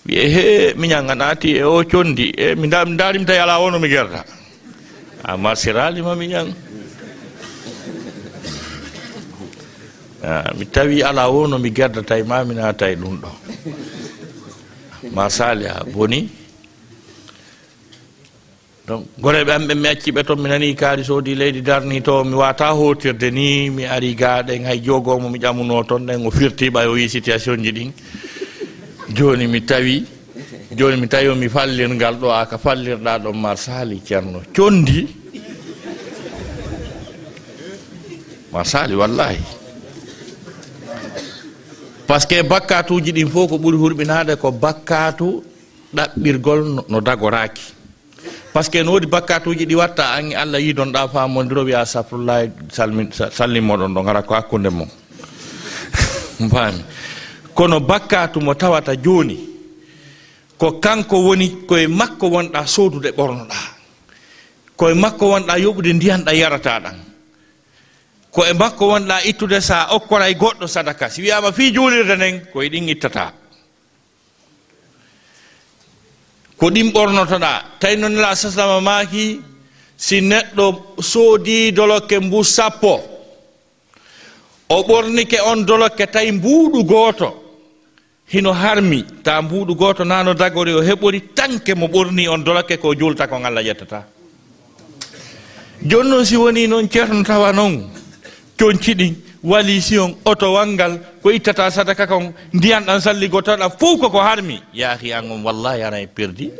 Wi'e, "He, miñan a naati e o condi, e mi nda-, mi ndaari mi tawi alaa wono mi gerda." A marsiraali ma miñan. Ah, mi tawi alaa wono mi gerda tawi ma mi naata e ɗum ɗo. Marsali a boni. Donc, goreeɓe am ɓen mi acci ɓe ton, mi nani kaari soodi leydi darni to, mi wata hootirde ni, mi ari ga ɗen hay jogo mo mi ƴamuno ton ɗen, o firti ɓay o yi situation ji ɗin. Joni mi tawi, joni mi tawi o mi fallirgal ɗo, aka fallirɗa ɗon Marsali Ceerno Condi. Marsali, wallahi. Parce que bakkatuji ɗin fof ko ɓuri hurɓinade ko bakkatu ɗaɓɓirgol no, no dagoraki. Parce que no woodi bakkatuji ɗi watta, an e Allah yidonɗa, famodiro, wiya, "Astafirullah, salmin-, sa-, sallimmoɗon ɗon, hara ko hakkunde mon." Mbami. Kono bakkatu mo tawata joni, ko kanko woni, ko e makko wonɗa sodude ɓornoɗa. Ko e makko wonɗa yoɓude ndiyan ɗan yarata ɗan. Ko e makko wonɗa ittude sa okkoray goɗɗo sadaka. Si wiyama fii juulirde nden, ko e ɗin ittata. Ko ɗin ɓornotoɗa. Tawi non Nela sasama maaki, si neɗɗo soodi dolokke mbu sappo, o ɓornike on dolokke tawi mbuuɗu gooto hino harmi, ta mbuuɗu gooto na no dagori o heɓori, tanke mo ɓorni on dolokke ko juulta kon Allah ƴettata. Jooni non si woni non Ceerno tawa non conci ɗin, walisi on, oto wanngal, ko ittata sadaka kon, ndiyan ɗan salligotoɗa fow koko harmi, yaahi an on wallahi ana e perdi.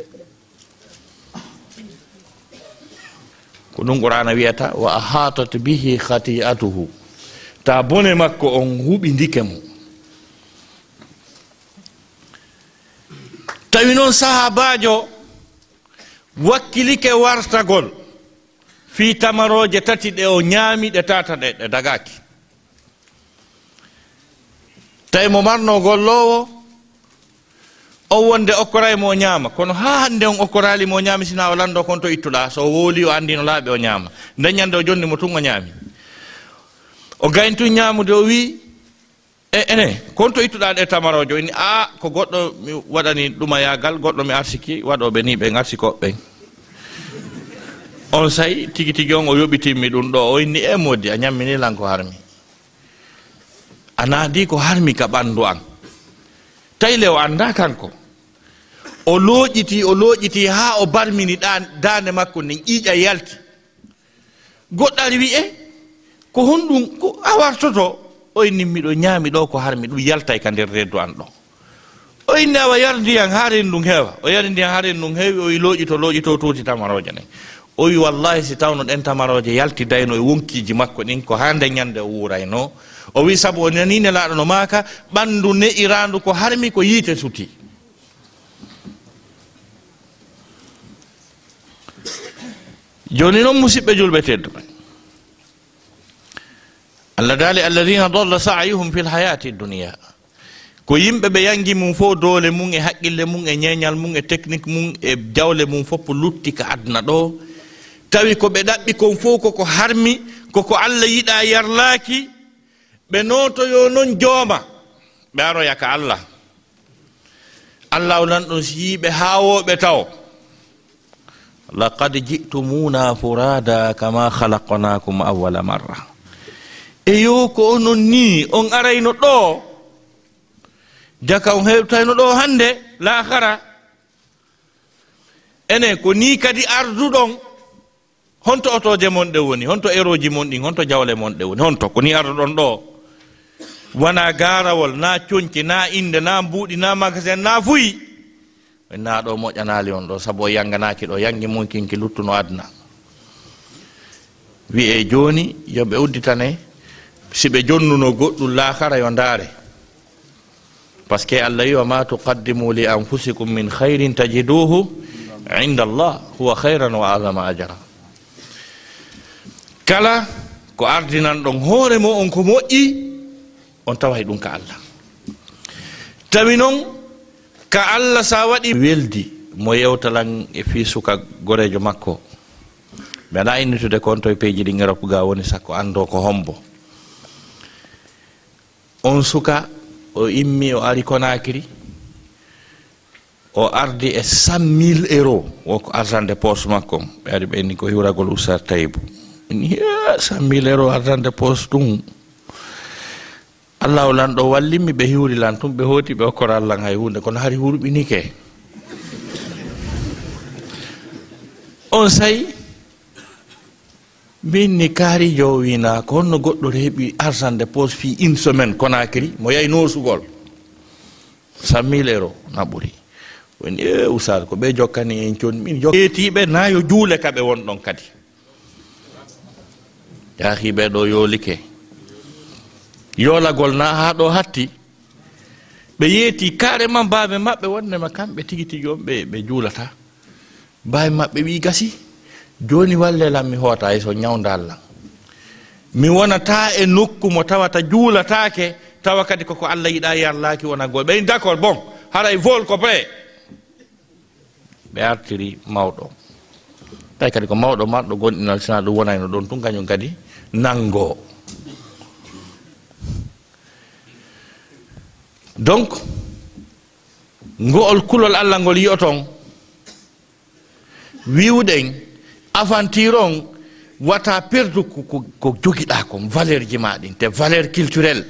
Ko ɗum Qur'aana wiyata, "Wa ahatat bihi khati'atuhu." Ta bone makko on huɓindike mo. Tawi noon sahaabaajo wakkilike wartagol fii tamarooje tati ɗe o ñaami, ɗe tata ɗe, ɗe dagaaki. Tawi mo marno golloowo, on wonde okkoray mo o ñaama, kono haa hannde on okkoraali mo o ñaami, sina o lanndo kon to ittuɗaa, so o wooli, o anndino laaɓe, o ñaama. Nden ñande o jonni mo tun, o ñaami. O gayntu ñaamude, o wi'i, "E, ene, kon to ittuɗaa ɗe tamarooje?" O inni, "Aa, ko goɗɗo mi waɗani ɗumayaagal, goɗɗo mi arsiki, waɗooɓe ni ɓen arsikooɓe ɓen." On say, tigi tigi on o yoɓitimmi ɗum ɗo, o inni, "E moodi, a ñammini lan ko harmi." A naadi ko harmi ka ɓanndu an. Tawi le o anndaa kanko. O looƴiti, o looƴiti haa o barmini ɗaan-, daande makko nden, ƴiiƴan yalti. Goɗɗo ari wi'e, "Ko honɗum ko a wartoto?" O inni, "Miɗo ñaami ɗo ko harmi, ɗum yaltay ka nder reedu an ɗo." O inni, "Awa, yar ndiyan haa renndu ngun heewa." O yari ndiyan haa renndu ngun heewi, o wi, "Looƴito, looƴito, tuuti tamarooje ɗen." O wi, "Wallahi, si tawno ɗen tamarooje yaltidayno e wonkiiji makko ɗin, ko haa nden ñande o wuurayno." O wi, "Sabu o nanii Nelaaɗo no maaka, ɓanndu ne'iraandu ko harmi, ko yiite suti." Jooni non, musiɓɓe julɓe tedduɓe, Allah daali, "Alladina dalla sa'yuhum fil hayati dunya." Ko yimɓe ɓe yangi mum fof, doole mum e haqqille mum e ñeeñal mum e technique mum e jawle mum fof lutti ka aduna ɗo. Tawi ko ɓe ɗaɓɓi kon fof koko harmi, koko Allah yiɗa yarlaaki. Ɓe nootoyo non jooma, ɓe aroya ka Allah. Allah o lanɗon si yiiɓe haawooɓe taw. "Laqad ji'tumuna furada kama khalaqnakum awwala marra." Eyo, ko onon ni on arayno ɗo. Jaka on hewtayno ɗo hannde, laakara. Enen ko ni kadi arduɗon. Honto otooje mon ɗe woni? Honto erooji mon ɗin? Honto jawle mon ɗe woni? Honto ko ni arduɗon ɗo? Wona gaarawol, na conci, na innde, na mbuuɗi, na magasin, na fuyi. Min na ɗo moƴƴanaali on ɗo, sabu o yanganaaki ɗo, yangi mum kinki luttuno aduna. Wi'e jooni, yo ɓe udditane, si ɓe jonnuno goɗɗum laakara, yo ndaare. Parce que Allah wi, "Wa ma tuqaddimu li anfusikum min khairin tajiduhu inda Allah, huwa khairan wa a'zama ajra." Kala ko ardinan ɗon hoore mo on ko moƴƴi, on taway ɗum ka Allah. Tawi noon ka Allah sa waɗi weldi mo yewtalan e fii suka goreejo makko. Mi alaa innitude ko on to e peeji ɗin Europe ga woni sakko anndo ko hombo. On suka, o immi, o ari Conakry, o ardi e cent mille euros, woko argent de poche makko. Ɓe ari ɓe inni ko hiwragol Oustaz Taïbou. Inni, "Hiya, cent mille euros argent de poche ɗum. Allahu lanɗo wallimmi, ɓe hiwri lan tun, ɓe hooti, ɓe okkora lan hay huunde, kono hari hurɓinike." On say, min ni kaarijo o wina, ko honno goɗɗo reeɓi argent de poche fii une semaine Conakry, mo yahi noosugol? Cent mille euros na ɓuri. Woni, "E, Oustaz, ko ɓe jokkani en con, min jok-, etiiɓe na yo juule ka ɓe won ɗon kadi." Yaahi ɓe ɗo yoolike. Yoolagol na haa ɗo hatti. Ɓe yeeti carrément baabe maɓɓe wonnde ma kamɓe tigi tigi on ɓe, ɓe juulata. Baabe maɓɓe wi, "Gasi, jooni walle lan mi hoota hay so ñawndaal lan. Mi wonata e nokku mo tawata juulataake, tawa kadi koko Allah yiɗa yarlaaki wona goo." Ɓe wi, "D'accord, bon, haray vol ko prêt." Ɓe artiri mawɗo. Tawi kadi ko mawɗo marɗo gonɗinal, sina ɗum wonayno ɗon tun, kañum kadi nanngo. Donc, ngo'ol kulol Allah ngol yi'oton, wi'uɗen aventure on, wata perdu ko, ko, ko jogiɗaa kon, valeur ji ma ɗin, te valeur culturelle.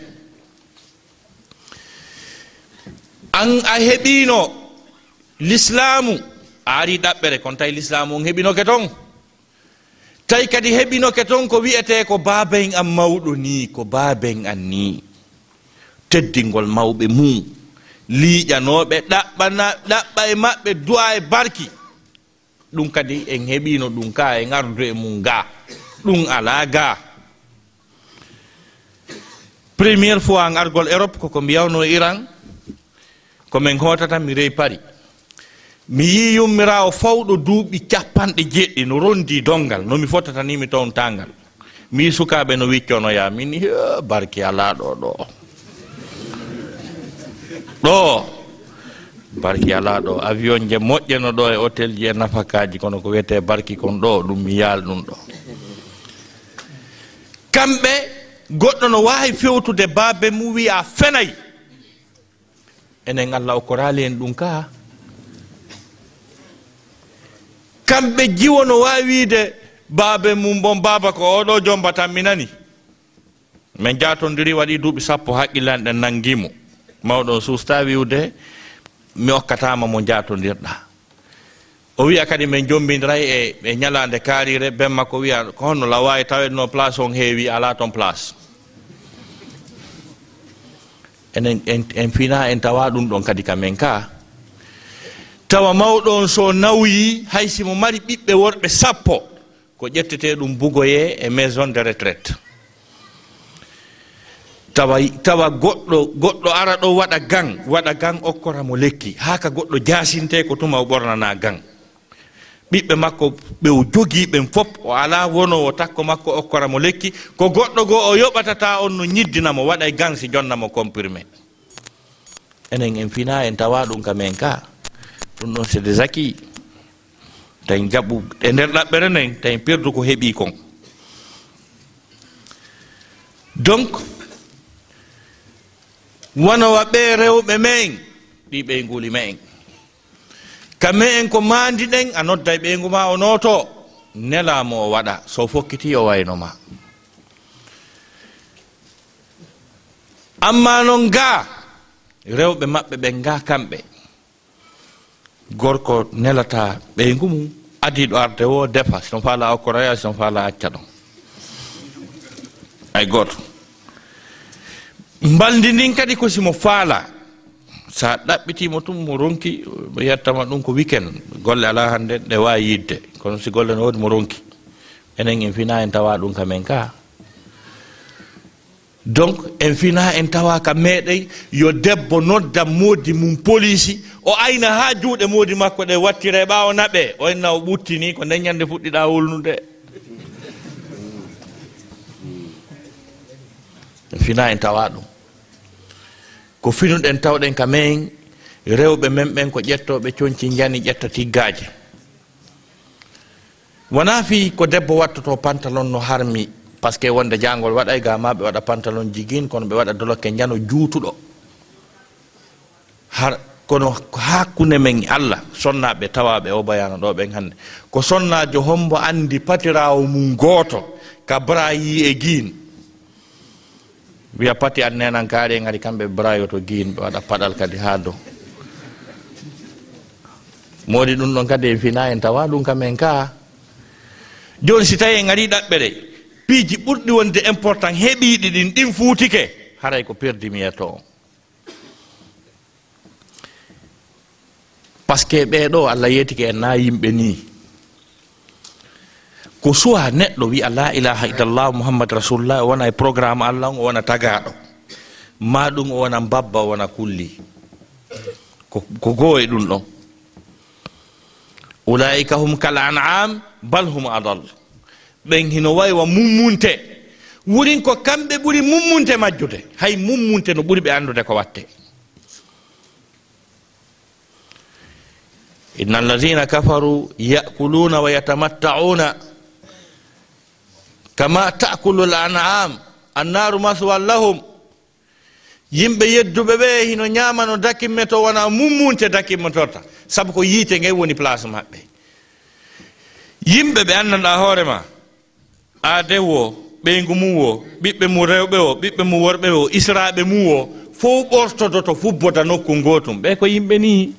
An a heɓiino lislaamu, a ari ɗaɓɓere, kon tawi lislaamu on heɓinoke ton. Tawi kadi heɓinoke ton ko wi'etee ko baaben an mawɗo nii, ko baaben an nii. Teddingol mawɓe mum, liiƴanooɓe, ɗaɓɓana, ɗaɓɓa e maɓɓe du'a e barki. Ɗum kadi en heɓiino ɗum ka, en ardu e mum ga. Ɗum alaa ga. Première fois an argol Europe, koko mbiyawno Iran, ko min hootata, mi rewi Paris. Mi yii yummiraawo fawɗo duuɓi capanɗe jeeɗiɗi no rondi donngal, no mi fotata ni mi towntaa ngal. Mi yii sukaaɓe no wicconoyaa, min ni, "Hee, barki alaa ɗo, ɗo. Ɗo, barki alaa ɗo. Avion je moƴƴe no ɗo e hôtel ji e nafakaaji, kono ko wiyetee barki kon ɗo, ɗum mi yaal ɗum ɗo." Kamɓe, goɗɗo no waawi fewtude baabe mum wi'a fenay. Enen Allah okkoraali en ɗum ka. Kamɓe jiwo no waawi wiide baabe mum bon, "Baaba ko oɗo jombata mi nani." Min jaatondiri waɗi duuɓi sappo haqqillanɗe nangi mo. Mawɗo on suusta wi'ude mi okkataama mo jaatondirɗa. O wi'a kadi min jombindiray e, e ñalaande kaariire, ben makko wi'a, "Ko honno la waawi tawedno place on heewi, alaa ton place?" Enen, en, en fina, en tawa ɗum ɗon kadi ka men ka. Tawa mawɗo on so nawyi, hay si mo mari ɓiɓɓe worɓe sappo, ko ƴettetee ɗum bugoyee e maison de retraite. Tawa, tawa goɗɗo, goɗɗo ara ɗo waɗa gan, waɗa gan okkora mo lekki. Haa ka goɗɗo jaasintee ko tuma o ɓornana gan. Ɓiɓɓe makko ɓe o jogii ɓen fop, o alaa wonoowo takko makko okkora mo lekki. Ko goɗɗo goo o yoɓata ta on no ñiddina mo, waɗay gan si jonna mo comprimé. Enen en fina, en tawa ɗum ka men ka. Ɗum ɗon c'est des acquis. Tawi jaɓu e nder ɗaɓɓere nden, tawi perdu ko heɓi kon. Donc, wano wa ɓe rewɓe men, ɗi ɓe nguli men. Ka men ko mandi ɗen, a nodday ɓeyngu ma o nooto, nela mo o waɗa, so fokkiti o wayno ma. Amma non ga, rewɓe maɓɓe ɓen ga kamɓe, gorko nelata ɓeyngu mum, adii ɗo arde wo defa, si no faala okkora ya, si no faala acca ɗon. Ay gooto. Mbalndi ndin kadi ko si mo faala, sa ɗaɓɓitii mo tun mo ronki, mo yettama ɗum ko weekend, golle alaa hannde ɗe waawi yiɗde, kono si golle no woodi mo ronki. Enen en fina en tawa ɗum ka men ka. Donc, en fina, en tawa ka meɗen, yo debbo nodda moodi mum poliisi, o ayna haa juuɗe moodi makko ɗe wattira e ɓaawo naɓe, o inna o ɓuttini, ko nden ñande fuɗɗiɗa wulnude. En fina, en tawa ɗum. Ko finuɗen tawɗen ka men, rewɓe men ɓen ko ƴettooɓe conci njani ƴetta tiggaaje. Wonaa fii ko debbo wattoto pantalon no harmi, parce que wonde jaangol waɗay ga ma ɓe waɗa pantalon jigin, kono ɓe waɗa dolokke njano juutuɗo. Har, kono ko hakkunde men e Allah, sonnaaɓe tawaaɓe o bayaana ɗo ɓen hannde. Ko sonnaajo hombo anndi patiraawo mum gooto ka bra yi e giin? Wiya pati an nenan kaari en ari kamɓe bra yo to giin ɓe waɗa paɗal kadi haa dow. Moodi ɗum ɗon kadi en fina en tawa ɗum kam en ka. Jooni si tawi en ari ɗaɓɓere, piiji ɓurɗi wonde important heɓiiɗi ɗin, ɗin fuutike, haray ko perdi mi yeto on. Parce que ɓee ɗoo, Allah yeetike en na yimɓe nii. Ko suwa neɗɗo wi'a, "La ilaha illallah, Muhammad Rasulullah," o wona e programme Allah on, o wona tagaaɗo. Maa ɗum o wona mbabba, o wona kulli. Ko, ko goo e ɗum ɗon. "Ulaa'ika hum kal an'am, bal hum adal." Ɓen hino wayi wa mummunte. Wurin ko kamɓe ɓuri mummunte majjude. Hay mummunte no ɓuri ɓe anndude ko watte. "Inna alladhina kafaru ya'kuluna wa yatamatta'una kama ta'kulu al-an'am, annaru maswan lahum." Yimɓe yedduɓe ɓe hino ñaama no dakimmeto, wona mummunte dakimmetorta, sabu ko yiite ngen woni place maɓɓe. Yimɓe ɓe anndanɗaa hoore ma, aaden woo, ɓeyngu mum woo, ɓiɓɓe mum rewɓe woo, ɓiɓɓe mum worɓe woo, israaɓe mum woo, fow ɓortodoto fubboda nokku ngootum. Ɓee ko yimɓe nii.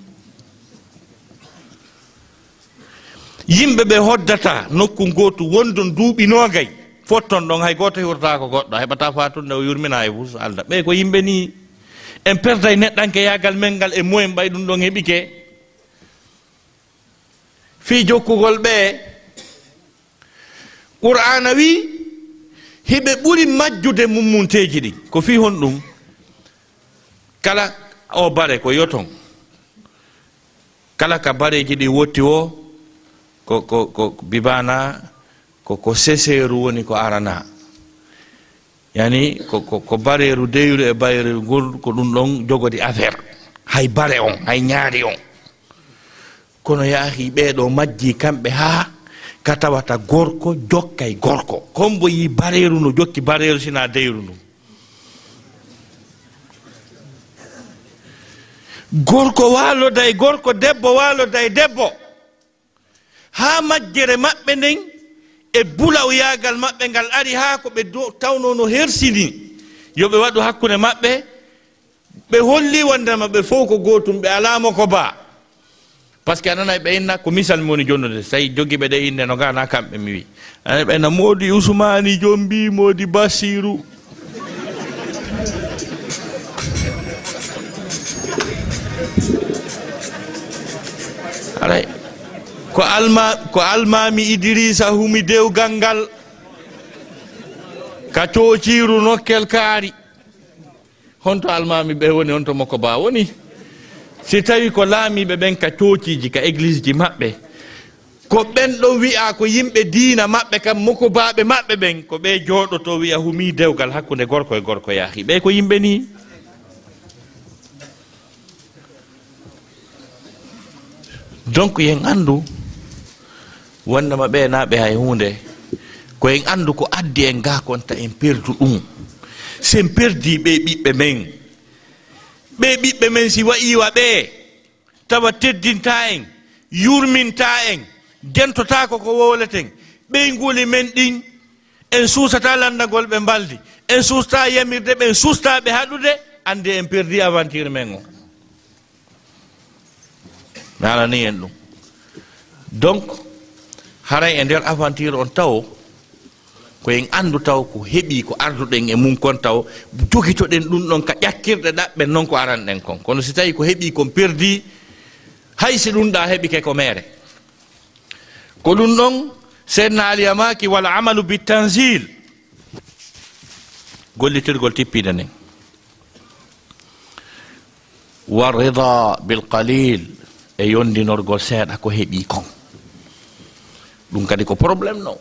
Yimɓe ɓe hoddata nokku ngootu wondon duuɓi noogay, fotton ɗon, hay gooto hiwrataako goɗɗo, a heɓataa faatunde o yurmina hay fus alda. Ɓee ko yimɓe nii. En perday neɗɗankeyaagal men ngal e moyen ɓay ɗum ɗon heɓike. Fii jokkugol ɓe, Qur'aana wii, hiɓe ɓuri majjude mummunteeji ɗin. Ko fii honɗum? Kala o bare ko yoton. Kala ka bareeji ɗin wotti woo, ko, ko, ko bibana, ko, ko seseeru woni ko arana. Yani, ko, ko, ko bareeru deyru e bareeru ngol, ko ɗum ɗon jogodi affaire. Hay bare on, hay ñaari on. Kono yaahi ɓee ɗoo majji kamɓe haa ka tawata gorko jokkay gorko. Hombo yi bareeru no jokki bareeru sina deyru ndun? Gorko waaloday gorko, debbo waaloday debbo. Haa majjere maɓɓe nden e bulawyaagal maɓɓe ngal ari haa ko ɓe do-, tawnoo no hersini yo ɓe waɗu hakkunde maɓɓe, ɓe holli wondema ɓe fow ko gootum, ɓe alaa mo ko baa. Parce que a nanay ɓe inna, ko misal mi woni jonnude, so tawi jogiiɓe ɗe innde no ngaa na kamɓe mi wi. A nanay ɓe inna Moodi Usmaani Jombi, Moodi Basiiru. Alay. Ko alma-, ko almaami Idiriisa humi dewgal ngal ka coociiru nokkel kaari. Honto almaami ɓe woni, honto Moko Ba woni? Si tawi ko laamiiɓe ɓen ka coociiji, ka égliseji maɓɓe, ko ɓen ɗon wi'a ko yimɓe diina maɓɓe kan, Moko Baaɓe maɓɓe ɓen, ko ɓe jooɗoto wi'a humii dewgal hakkunde gorko e gorko yaahi. Ɓe ko yimɓe nii. Donc, yen anndu wondema ɓe na ɓe hay huunde. Ko en anndu ko addi en gaa kon ta en perdu ɗum. Si en perdii ɓee ɓiɓɓe men, ɓee ɓiɓɓe men si wa'ii wa ɓee, tawa teddintaa en, yurmintaa en, dentotaako ko wowleten, ɓeynguuli men ɗin, en suusataa lanndagol ɓe mbaldi, en suustaa yamirde ɓe, en suustaa ɓe haɗude, anndi en perdii aventure men o. Mi haalanii en ɗum. Donc, haray e nder aventure on tawo, ko en anndu taw ko heɓii ko arduɗen e mum kon taw, jogitoɗen ɗum ɗon ka ƴakkirɗe ɗaɓɓen non ko aranɗen kon. Kono si tawii ko heɓii kon perdii, hay si ɗum ɗa heɓike ko meere. Ko ɗum ɗon Seydina Ali yamaki wal amalu bi tanzil. Gollitirgol tippiinde nden. Wa rida bil qalil, e yondinorgol seeɗa ko heɓi kon. Ɗum kadi ko problème no.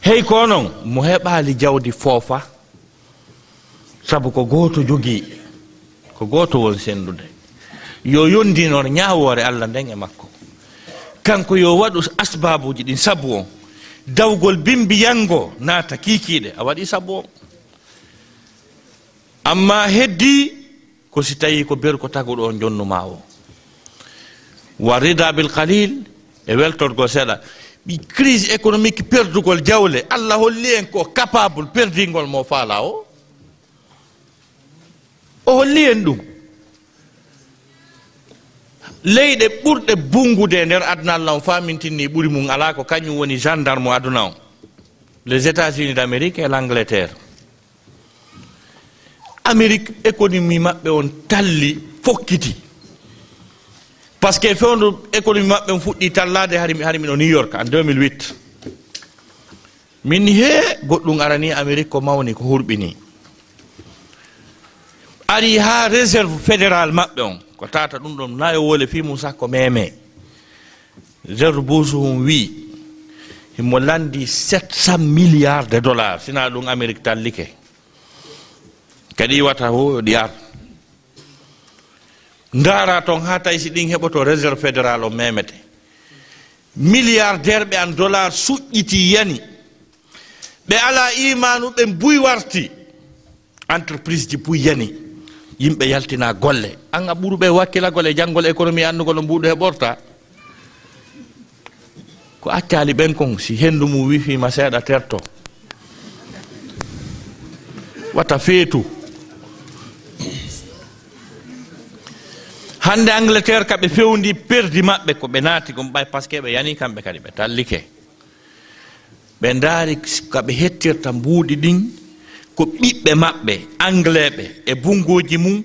Hey ko non mo heɓaali jawdi foofa, sabu ko gooto jogii, ko gooto won senndude. Yo yondinor ñaawoore Allah nden e makko. Kanko yo waɗu asbaabuuji ɗin sabu on. Dawgol bimbi yango naata kiikiiɗe, a waɗi sabu on. Amma heddi ko si tawi ko ber ko taguɗo on jonnu ma o. Wa rida bil qalil, e weltorgol seeɗa. Ɓi crise économique, perdugol jawle, Allah holli en ko capable perdingol mo faala o. O holli en ɗum. Leyɗe ɓurɗe bungude e nder aduna, Allah on faamintinni ɓuri mum alaa, ko kañum woni gendarme aduna on. Les États-Unis d'Amérique et l'Angleterre. Amérique, économie maɓɓe on talli, fokkiti. Parce que fewndo économie maɓɓe on fuɗɗi tallaade hari, hari miɗo New York en deux mille huit. Min ni, hee, goɗɗum arani Amérique ko mawni, ko hurɓini. Ari haa réserve fédérale maɓɓe on, ko tata ɗum ɗon nayo wole fii mum sakko meme. George Bush on wii, himo landi sept cent milliards de dollars, sina ɗum Amérique tallike. Kadi wata ho ɗi ar. Ndaara ton haa tawi si ɗin heɓoto réserve fédérale on memete. Milliardaire ɓe an dollar suƴƴiti yani. Ɓe alaa imaanu, ɓe buy warti. Entreprise ji buy yani. Yimɓe yaltina golle. An a ɓuruɓe wakkilagol e janngol économie, anndugol no mbuuɗu heɓorta. Ko accaali ɓen kon, si hendu mum wifiima seeɗa terto. Wata feetu. Hannde Angleterre ka ɓe fewndi perdi maɓɓe ko ɓe naati kon ɓay, parce que ɓe yani kamɓe kadi ɓe tallike. Ɓe ndaari ka ɓe hettirta mbuuɗi ɗin ko ɓiɓɓe maɓɓe, Anglais ɓe, e bunngooji mum.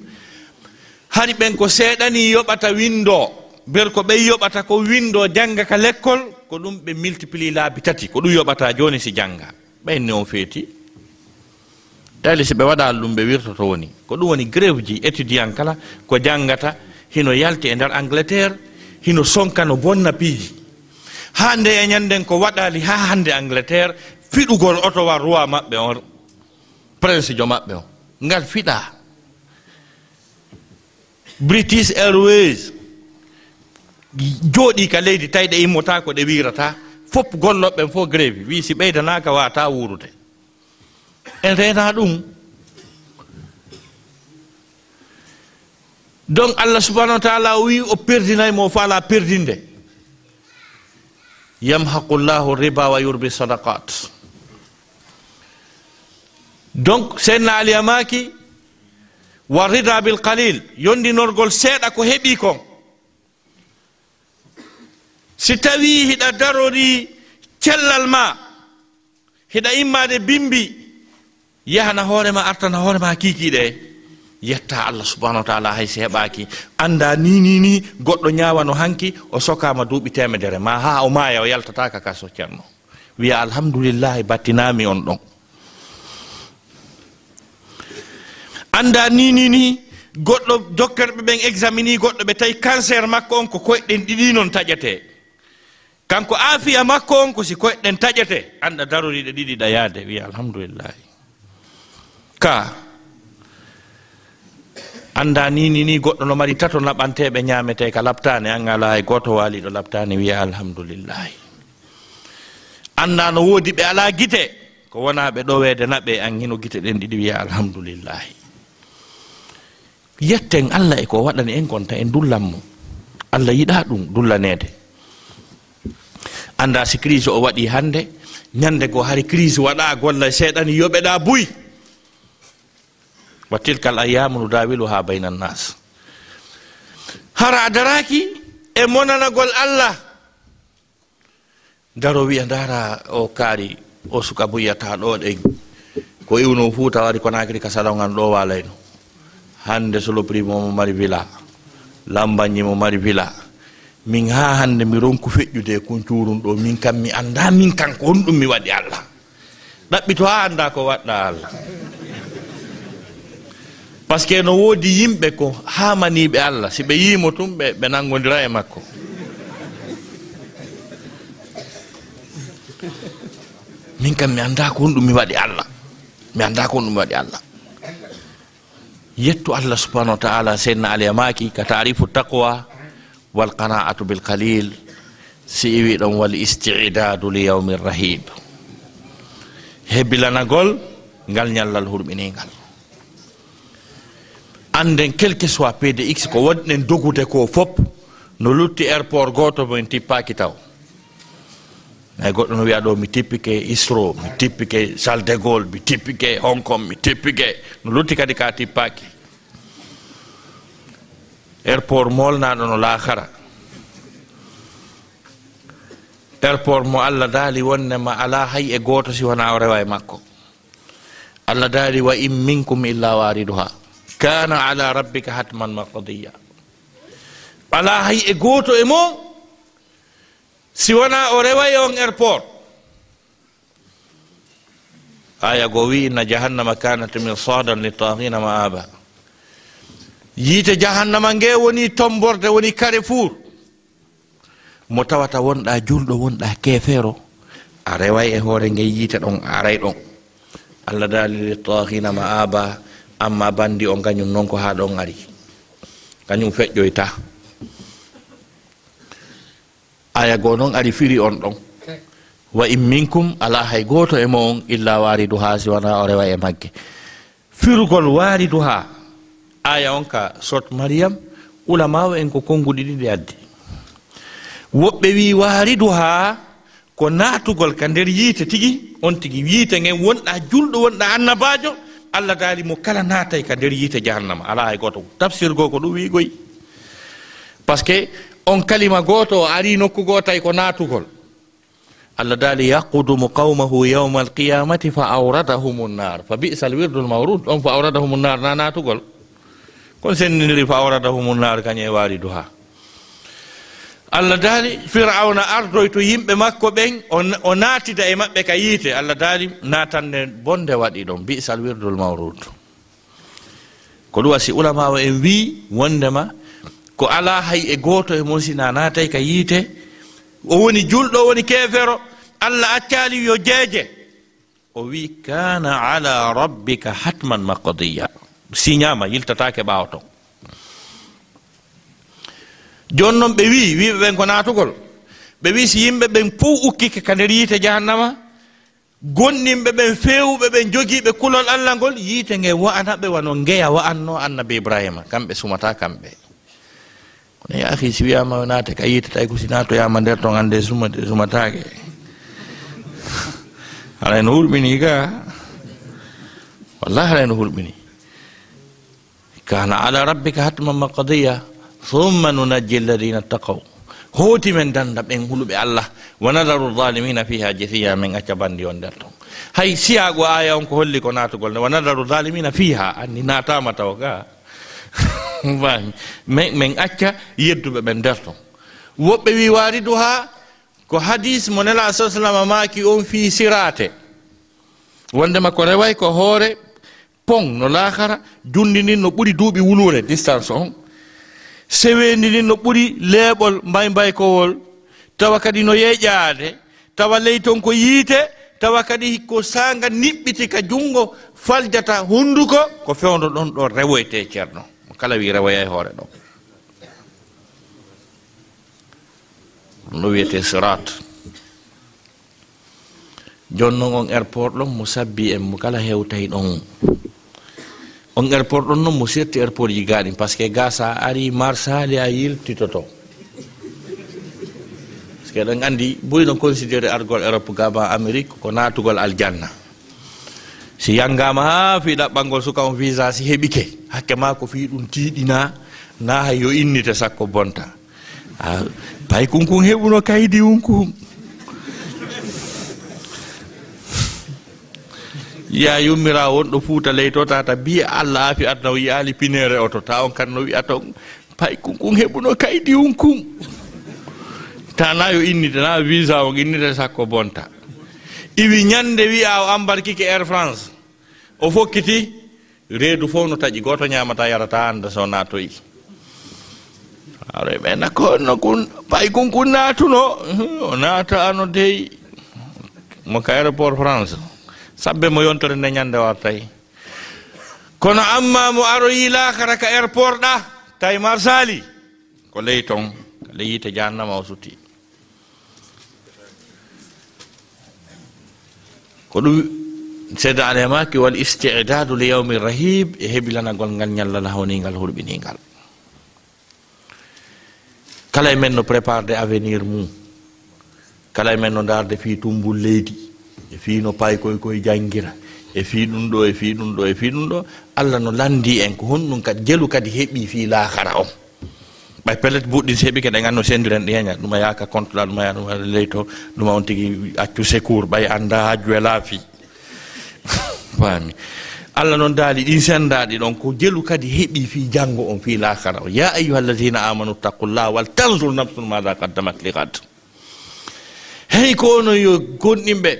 Hari ɓen ko seeɗani yoɓata winndo, ber ko ɓen yoɓata ko winndo jannga ka lekkol, ko ɗum ɓe multiplier laabi tati, ko ɗum yoɓata jooni si jannga. Ɓen ne on feeti. Tali si ɓe waɗaali ɗum, ɓe wirtoto woni. Ko ɗum woni grève ji étudiant kala ko janngata, hino yalti e nder Angleterre, hino sonka no bonna piiji. Haa nde e ñannden ko waɗaali haa hannde Angleterre, fiɗugol oto wa roi maɓɓe on, prince jo maɓɓe on. Ngal fiɗaa. British Airways jooɗii ka leydi, tawi ɗe immotaako, ɗe wiirata. Fop gollooɓe ɓen fof grève, wii si ɓeydanaaka, waata wuurude. En reenaa ɗum. Donc, Allah subhanahu wa taala o wii o perdinay mo o faala perdinde. Yamhaqu llahu riba wa yurbi sadaqat. Donc, Seydina Ali a maaki, wa rida bil qalil, yondinorgol seeɗa ko heɓi kon. Si tawi hiɗa darori cellal ma, hiɗa immaade bimbi, yahana hoore ma, artana hoore ma kiikiiɗe, yetta Allah subhanahu wa taala hay si heɓaaki. Annda ni, ni, ni, goɗɗo ñaawano hanki, o sokaama duuɓi teemedere, ma haa o maaya, o yaltata ka kaso, Ceerno. Wiya, "Alhamdulillahi, battinaami on ɗon." Annda ni, ni, ni, goɗɗo, docteur ɓe ɓen examini goɗɗo, ɓe tawi cancer makko on ko koyɗen ɗiɗi non taƴete. Kanko aafiya makko on ko si koyɗen taƴete, annda daroriiɗe ɗiɗi ɗa yaade, wiya, "Alhamdulillahi." Ka annda ni, ni, ni, goɗɗo no mari tato naɓanteeɓe ñaametee ka laptaani, an alaa hay gooto waaliiɗo laptaani, wiya, "Alhamdulillahi." Annda no woodi ɓe alaa gite, ko wonaa ɓe ɗoweede naɓe, an hino gite ɗen ɗiɗi, wiya, "Alhamdulillahi." Yetten Allah e ko waɗani en kon, ta en dullan mo. Allah yiɗaa ɗum, dullaneede. Annda si crise o waɗi hannde, ñande goo hari crise waɗa, golla seeɗani yoɓeɗa buy. Wa tilkal ayyamu nudawiluha bayna nnas. Hara a daraaki e monanagol Allah. Daro wiya, "Ndaara o kaari, o suka buyata ɗo ɗen. Ko iwno Fuuta wari Konaakiri ka salon an ɗo waalayno. Hannde Soloprimo mo mari villa, Lambañi mo mari villa. Min haa hannde mi ronku feƴƴude e kun cuurun ɗo. Min kam mi annda min kan ko honɗum mi waɗi Allah. Ɗaɓɓito haa annda ko waɗɗa Allah." Parce que no woodi yimɓe ko haamaniiɓe Allah, si ɓe yiimo tun, ɓe, ɓe nanngondira e makko. Min kam, mi anndaa ko honɗum mi waɗi Allah. Mi anndaa ko honɗum mi waɗi Allah. Yettu Allah subhanahu wa ta'ala, Seydina Ali maaki ka taarifu taqwa, "Wal qanaa'atu bil qalil", si iwi ɗon, "Wal isti'dadu li yawmi rahib." Hebilanagol ngal ñallal hurɓiningal. Annden, quel que soit P D X, ko wonɗen dogude ko fop, no lutti airport gooto mo en tippaaki taw. Ay goɗɗo no wi'a ɗo, "Mi tippike Isro, mi tippike Charles de Gaulle, mi tippike Hong Kong, mi tippike." No lutti kadi ka tippaaki. Airport molnaɗo no laakara. Airport mo Allah daali wonde ma alaa hay e gooto si wonaa o rewa e makko. Allah daali, "Wa in minkum illa wariduha. Kana ala rabbika hatman maqdiya." Alaa hay e gooto e mon si wonaa o rewa e on airport. Aya goo wi, "Inna jahannama kanat mirsadan littagina ma'aba." Yiite jahannama nge woni tomborde, woni carrefour. Mo tawata wonɗa julɗo, wonɗa keefeero, a reway e hoore nge yiite ɗon, a aray ɗon. Allah daali, "Littagina ma'aba," amma bandi on kañum non ko haa ɗon ari. Kañum feƴƴoyta. Aya goo non ari firi on ɗon. "Wa in minkum," alaa hay gooto e mon, "illa wariduha," si wonaa o rewa e magge. Firugol wariduha, aya on ka Sot Mariyam, ulamaawo en ko konnguɗi ɗiɗi addi. Woɓɓe wi wariduha ko naatugol ka nder yiite tigi, on tigi yiite ngen wonɗa julɗo, wonɗa annabaajo, Allah daali mo kala naatay ka nder yiite jahannama. Alaa hay gooto. Tafsir goo ko ɗum wi goy. Parce que on kalima gooto o ari nokku goo tawi ko naatugol. Allah daali, "Yaqudumu qawmahu yawmal qiyamati fa awradahumun nar." Fa bi'sal wirdul mawrud. On fa awradahumun nar na naatugol. Kon sendindiri fa awradahumun nar kañe e wariduha. Allah daali, Fir'awna ardoyto yimɓe makko ɓen, o, o naatida e maɓɓe ka yiite. Allah daali, naatande bonde waɗi ɗon. Bi'sal wirdul mawrud. Ko ɗum wasi ulamaawo en wii wondema ko alaa hay e gooto e mon si na naatay ka yiite. O woni julɗo, o woni keefero, Allah accaali yo jeeje. O wii, "Kana ala rabbika hatman maqdiya." Siñaama, yiltataake ɓaawo ton. Jooni non ɓe wii, wiiɓe ɓen ko naatugol. Ɓe wii si yimɓe ɓen fow ukkike ka nder yiite jahannama, gonɗinɓe ɓen, feewuɓe ɓen, jogiiɓe kulol Allah ngol, yiite nge wa'ana ɓe wano ngeya wa'anno Annabi Ibrahima. Kamɓe sumata kamɓe. Kono ya akhi, si wiyaama naate ka yiite, tawi ko si naatoyaama nder ton, annde sumate, sumataake. Haray no hurɓini ka. Wallahi haray no hurɓini. Kana ala rabbika hatman maqdiya. Thumma nunajji alladhina taqaw. Hooti men danda ɓen huluɓe Allah. Wa nadharu zalimina fiha jithiya, men acca bandi on nder ton. Hay siyaago aya on ko holli ko naatugol nde, wa nadharu zalimina fiha, anni naataama taw ga. Fami? Men, men acca yedduɓe ɓen nder ton. Woɓɓe wi wariduha ko hadis mo Nela sallallahu alaihi wasallam maaki on fii siraate. Wondema ko reway ko hoore pon no laakara, junndi ndin no ɓuri duuɓi wuluure, distance on. Seweendi ndin no ɓuri leeɓol mbaymbaykowol, tawa kadi no yeƴaade, tawa ley ton ko yiite, tawa kadi ko saanga niɓɓiti ka junngo faljata hunnduko, ko fewndo ɗon ɗo rewoyte ceerno. Mo kala wi rewoyay hoore ɗon. Ɗum ɗo wiyetee sirat. Jooni non on airport ɗon mo sabbi en mo kala hewtay ɗon. On airport ɗon non mo serti airport ji gaaɗin, parce que ga sa ari Marsaali a yiltitoto. Parce que ɗon anndi ɓuri no considéré argol Europe ga ma Amérique ko naatugol aljanna. Si yanngaama haa fii ɗaɓɓangol suka on visa si heɓike, hakke maa ko fii ɗum tiiɗina, na hay yo innite sakko bonta. A, pay kun kun heɓuno kaydi un kun. Ya yummira wonɗo Fuuta ley to tata biye Allah afi adna o yi'aali pineere oto, ta on kan no wi'ata on, pay kun kun heɓuno kaydi un kun. Ta na yo innite, na visa on innite sakko bonta. Iwi ñande wi'a o ambarkike Air France. O fokkiti, Reedu fof no taƴi, gooto ñaamata yarata annda so naatoyi. Aroy ɓe na ko no kun, pay kun kun naatuno, o naata ano dey. Mo ka aéroport France, sabbe mo yontere nde ñande wartay. Kono amma mo aroyi laakara ka airport ɗa, tawi marsali, ko ley ton, ka ley yiite jahannama o sutti. Ko ɗum Seydina Ali maaki, "Wal isti'dadu li yawmi rahib", e hebilanagol ngal ñallal hawningal, hulɓiningal. Kala e men no préparde avenir mum. Kala e men no ndaarde fii tumbul leydi, e fii no paykoy koy janngira, e fii ɗum ɗo, e fii ɗum ɗo, e fii ɗum ɗo. Allah no lanndi en ko honɗum kadi jelu kadi heɓi fii laakara on. Ɓay pellet buuɗi ɗin si heɓike ɗen anno sendiren ɗi heña, ɗum a yaaka compte ɗa, ɗum a yaa ɗum a leyto, ɗum a on tigi accu secours, ɓay annda hajju e laafi. Faami. Allah non daali ɗin sendaaɗi ɗon ko jelu kadi heɓi fii janngo on, fii laakara on. Ya ayyuhallazina amanu taqullaha wal tanzur nafsun mada qaddamat li ghad. Hey ko onon yo gonɗinɓe,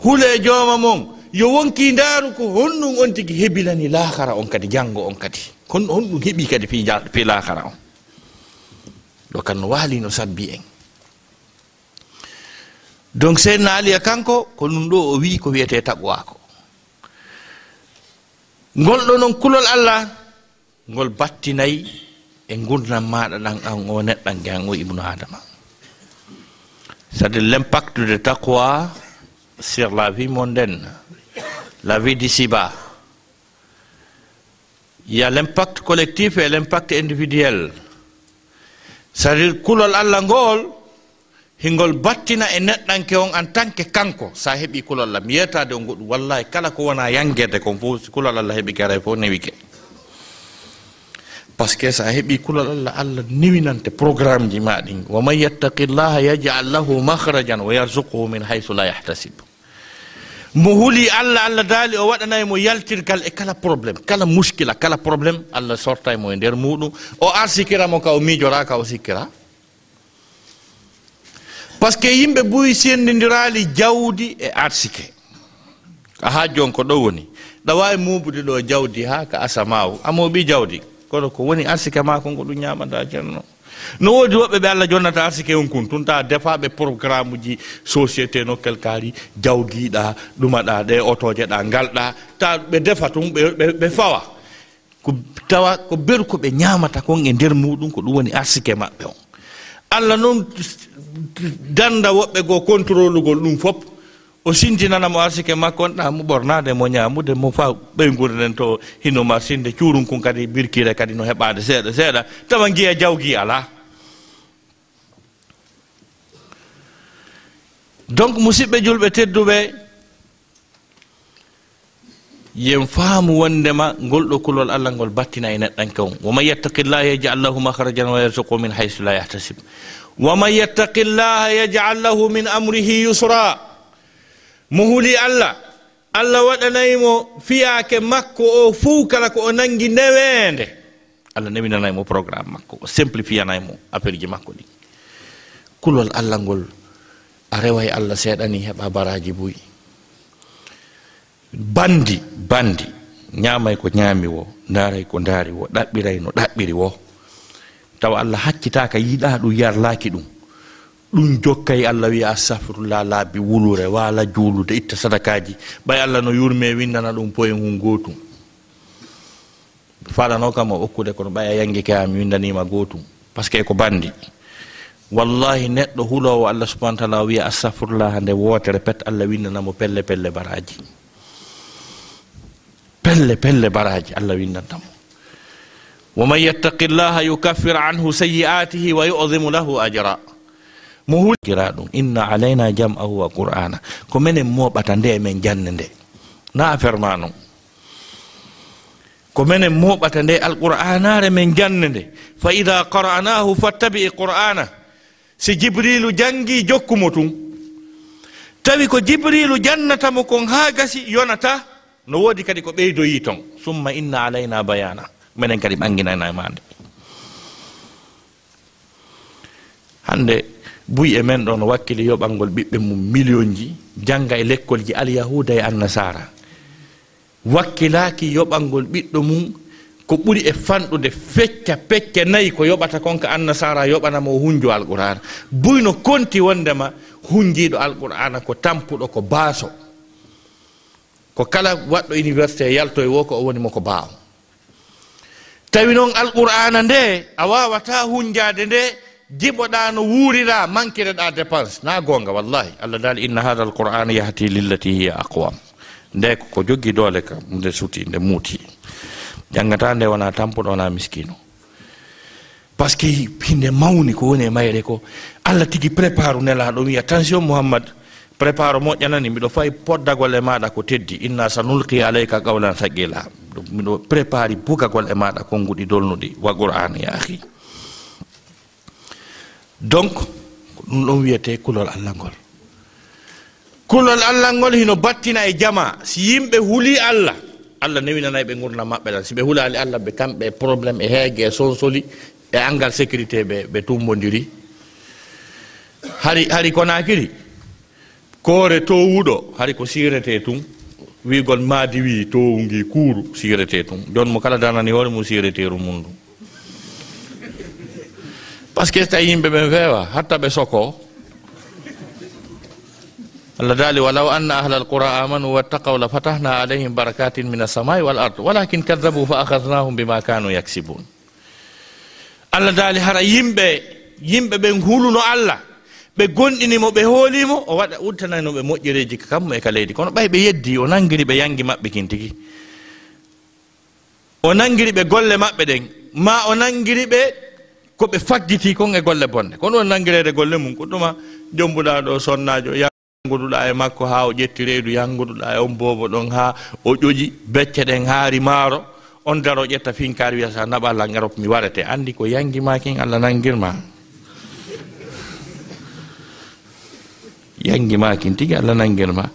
hule e jooma mon, yo wonki ndaaru ko honɗum on tigi hebilani laakara on kadi, janngo on kadi. Kon honɗum heɓi kadi fii ja-, fii laakara on. Ɗo kan no waali no sabbi en. Donc Seydina Aliya kanko ko ɗum ɗo o wi'i ko wiyetee taqwa ko. Ngol ɗo non kulol Allah, ngol battinay e ngurndan maaɗa ɗan an o neɗɗanke an o ibnu Adama. C'est-à-dire l'impact de taqwa sur la vie mondaine, la vie d'ici-bas. Il y a l'impact collectif et l'impact individuel. C'est-à-dire kulol Allah ngol, hingol battina e neɗɗanke on en tant que kanko, sa heɓi kulol Allah. Mi yeetaade on goɗɗum, wallahi kala ko wona yangede kon fof, si kulol Allah heɓi garay fof newike. Parce que sa heɓi kulol Allah, Allah newinante programme ji ma ɗin. Wa man yattaqillaha yaj'al lahu makhrajan wa yarzuqhu min haythu la yahtasib. Mo huli Allah, Allah daali o waɗanay mo yaltirgal e kala problème, kala muskila, kala problème, Allah sortay mo e nder muɗum. O arsikira mo ka o miijora, ka o sikkira. Parce que yimɓe buy sendindiraali jawdi e arsike. A hajjon ko ɗo woni. Ɗa waawi muubude ɗo jawdi haa ka asamaawu. A mooɓi jawdi. Kono ko woni arsike maa kon ko ɗum ñaamata, Ceerno. No woodi woɓɓe ɓe Allah jonnata arsike on kun. Tun ta defaaɓe programme ji société nokkel kaari, jawgiiɗa, ɗumaɗa, ɗe otooje ɗa ngalɗa. Ta ɓe defa tun, ɓe, ɓe, ɓe fawa. Ko tawa ko beru ko ɓe ñaamata kon e nder muɗum, ko ɗum woni arsike maɓɓe on. Allah non danda woɓɓe goo contrôlugol ɗum fop. O sintinana mo arsike makko on, ɗa mo ɓornaade, mo ñaamude, mo fa ɓeynguure nden to hino marsinde, cuurum kun kadi birkiire kadi no heɓaade seeɗa seeɗa, tawa ngiya jawgi alaa. Donc, musidɓe julɓe tedduɓe, yen faamu wondema ngol ɗo kulol Allah ngol battina e neɗɗanke on. Wa man yattaqillaha yaj'al lahu makhrajan wa yarzuqhu min haythu la yahtasib. Wa man yattaqillaha yaj'al lahu min amrihi yusra. Mo huli Allah, Allah waɗanay mo fiyaake makko o fow kala ko o nangi neweende. Allah newinanay mo programme makko, o simplifiyanay mo affaire ji makko ɗi. Kulol Allah ngol, a reway Allah seeɗa ni heɓa baraaji buy. Bandi, bandi, ñaamay ko ñaami wo, ndaaray ko ndaari wo, ɗaɓɓiray no ɗaɓɓiri wo. Tawa Allah haccitaaka, yiɗaa ɗum, yarlaaki ɗum. Ɗum jokkay Allah wiya, "Astahfirullah, laabi wulure, waala juulude, itta sadakaaji." Ɓay Allah no yurme, windana ɗum poyen hun gootum. Faɗano kam o okkude, kono ɓay a yangike, a mi windaniima gootum. Parce que ko bandi. Wallahi, neɗɗo huloowo Allah subhanahu wa ta'ala o wiya, "Astahfirullah," hande wootere pet, Allah windana mo pelle pelle baraaji. Pelle pelle baraaji Allah windanta mo. "Wa man yattaqillaha yukaffir anhu sayyi'atihi wa yu'zim lahu ajra." Mo hul-, kira ɗum, "Inna alayna jam'ahu wa qur'ana." Ko menen mooɓata nde, men jannde nde. Na affaire ma non. Ko menen mooɓata nde Alqur'aanaare, men jannde nde. "Fa idha qara'nahu fattabi' qur'ana." Si Jibriilu janngi, jokku mo tun. Tawi ko Jibriilu jannata mo kon haa gasi, yonata. No woodi kadi ko ɓeydoyi ton. "Summa inna alayna bayana." Menen kadi ɓanginana e ma nde. Hannde buy e men ɗo no wakkili yoɓangol ɓiɓɓe mum miliyonji, jannga e lekkolji Alyahuuda e Annasaara. Wakkilaaki yoɓangol ɓiɗɗo mum ko ɓuri e fanɗude fecca pecce nayi ko yoɓata kon ka Annasaara yoɓana mo o hunjo Alqur'aana. Buy no konti wondema hunjiiɗo Alqur'aana ko tampuɗo, ko baaso. Ko kala waɗɗo université yaltoy wo ko o woni mo ko baa on. Tawi noon Alqur'aana nde a waawataa hunjaade nde, jiɓoɗaa no wuuriraa, mankireɗaa dépense. Na goonga, wallahi. Allah daali, "Inna haadha al-Qur'aana yahdi lillati hiya aqwam." Nde ko, ko joggi doole kam, nde suti, nde muuti. Janngataa nde wonaa tampuɗo, wonaa miskiino. Parce que hinde mawni ko woni e mayre ko. Allah tigi prépare nelaaɗo, wiya, "Attention Muhammad, prépare moƴƴanani, miɗo fayi poddagol e maaɗa ko teddi. Inna sanulqi alayka qawlan thaqila." Miɗo prépare bugagol e maaɗa konnguɗi dolnuɗi. Wa Qur'an ya akhi. Donc, ko ɗum ɗon wiyetee kulol Allah ngol. Kulol Allah ngol hino battina e jamaa. Si yimɓe hulii Allah, Allah newinanay ɓe ngurndan maɓɓe ɗan. Si ɓe hulaali Allah, ɓe kamɓe e problème, e heege, e sonsoli, e angal sécurité, ɓe, ɓe tumbondiri. Hari, hari Konaakiri, koore toowuɗo, hari ko siretee tun. Wiigol maadi wii toowu ngii kuuru siretee tun. Jooni mo kala danani hoore mum sireteeru mum ndun. Parce que tawi yimɓe ɓen feewa, hatta ɓe soko. Allah daali, "Walaw anna ahlal qura amanu wattaqaw la fatahna alayhim barakatin minas samai wal ard, walakin kadhabu fa akhadhnahum bima kanu yaksibun." Allah daali, hara yimɓe, yimɓe ɓen huluno Allah, ɓe gonɗini mo, ɓe hooli mo, o waɗa, udditanayno ɓe moƴƴereeji ka kammu e ka leydi. Kono ɓay ɓe yeddi, o nangiri ɓe yangi maɓɓe kin tigi. O nangiri ɓe golle maɓɓe ɗen, ma o nangiri ɓe ko ɓe faggiti kon e golle bonɗe. Kono on nangireede golle mum, ko ɗuma jombuɗaa ɗo sonnaajo, yanguduɗaa e makko haa o ƴetti reedu, yanguduɗaa e on boobo ɗon haa o ƴoƴi, becce ɗen haari maaro, on daro ƴetta finkaari wiya, "Sa naɓa lan Erop mi warete." Andi ko yangi ma kin Allah nangirma. Yangi ma kin tigi Allah nangirma.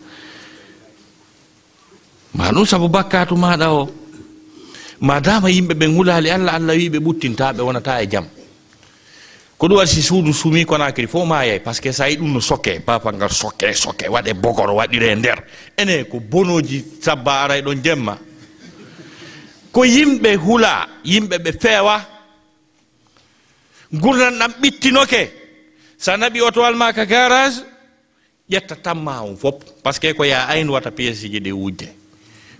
Ma ɗum sabu bakkaatu maaɗa o. Ma dama yimɓe ɓen hulaali Allah, Allah wi'i ɓe ɓuttinta, ɓe wonata e jam. Ko ɗum waɗi si suudu sumi Konaakiri fof maayay, parce que sa yi ɗum no soke, bafal ngal soke, soke, waɗe bogoro, waɗire e nder. Ene ko bonooji sabba aray ɗon jemma. Ko yimɓe hula, yimɓe ɓe feewa. Ngurndan ɗan ɓittinoke. Sa naɓi otowal ma ka garage, ƴetta tamma on fof, parce que ko ya aynu wata pièce ji ɗi wujje.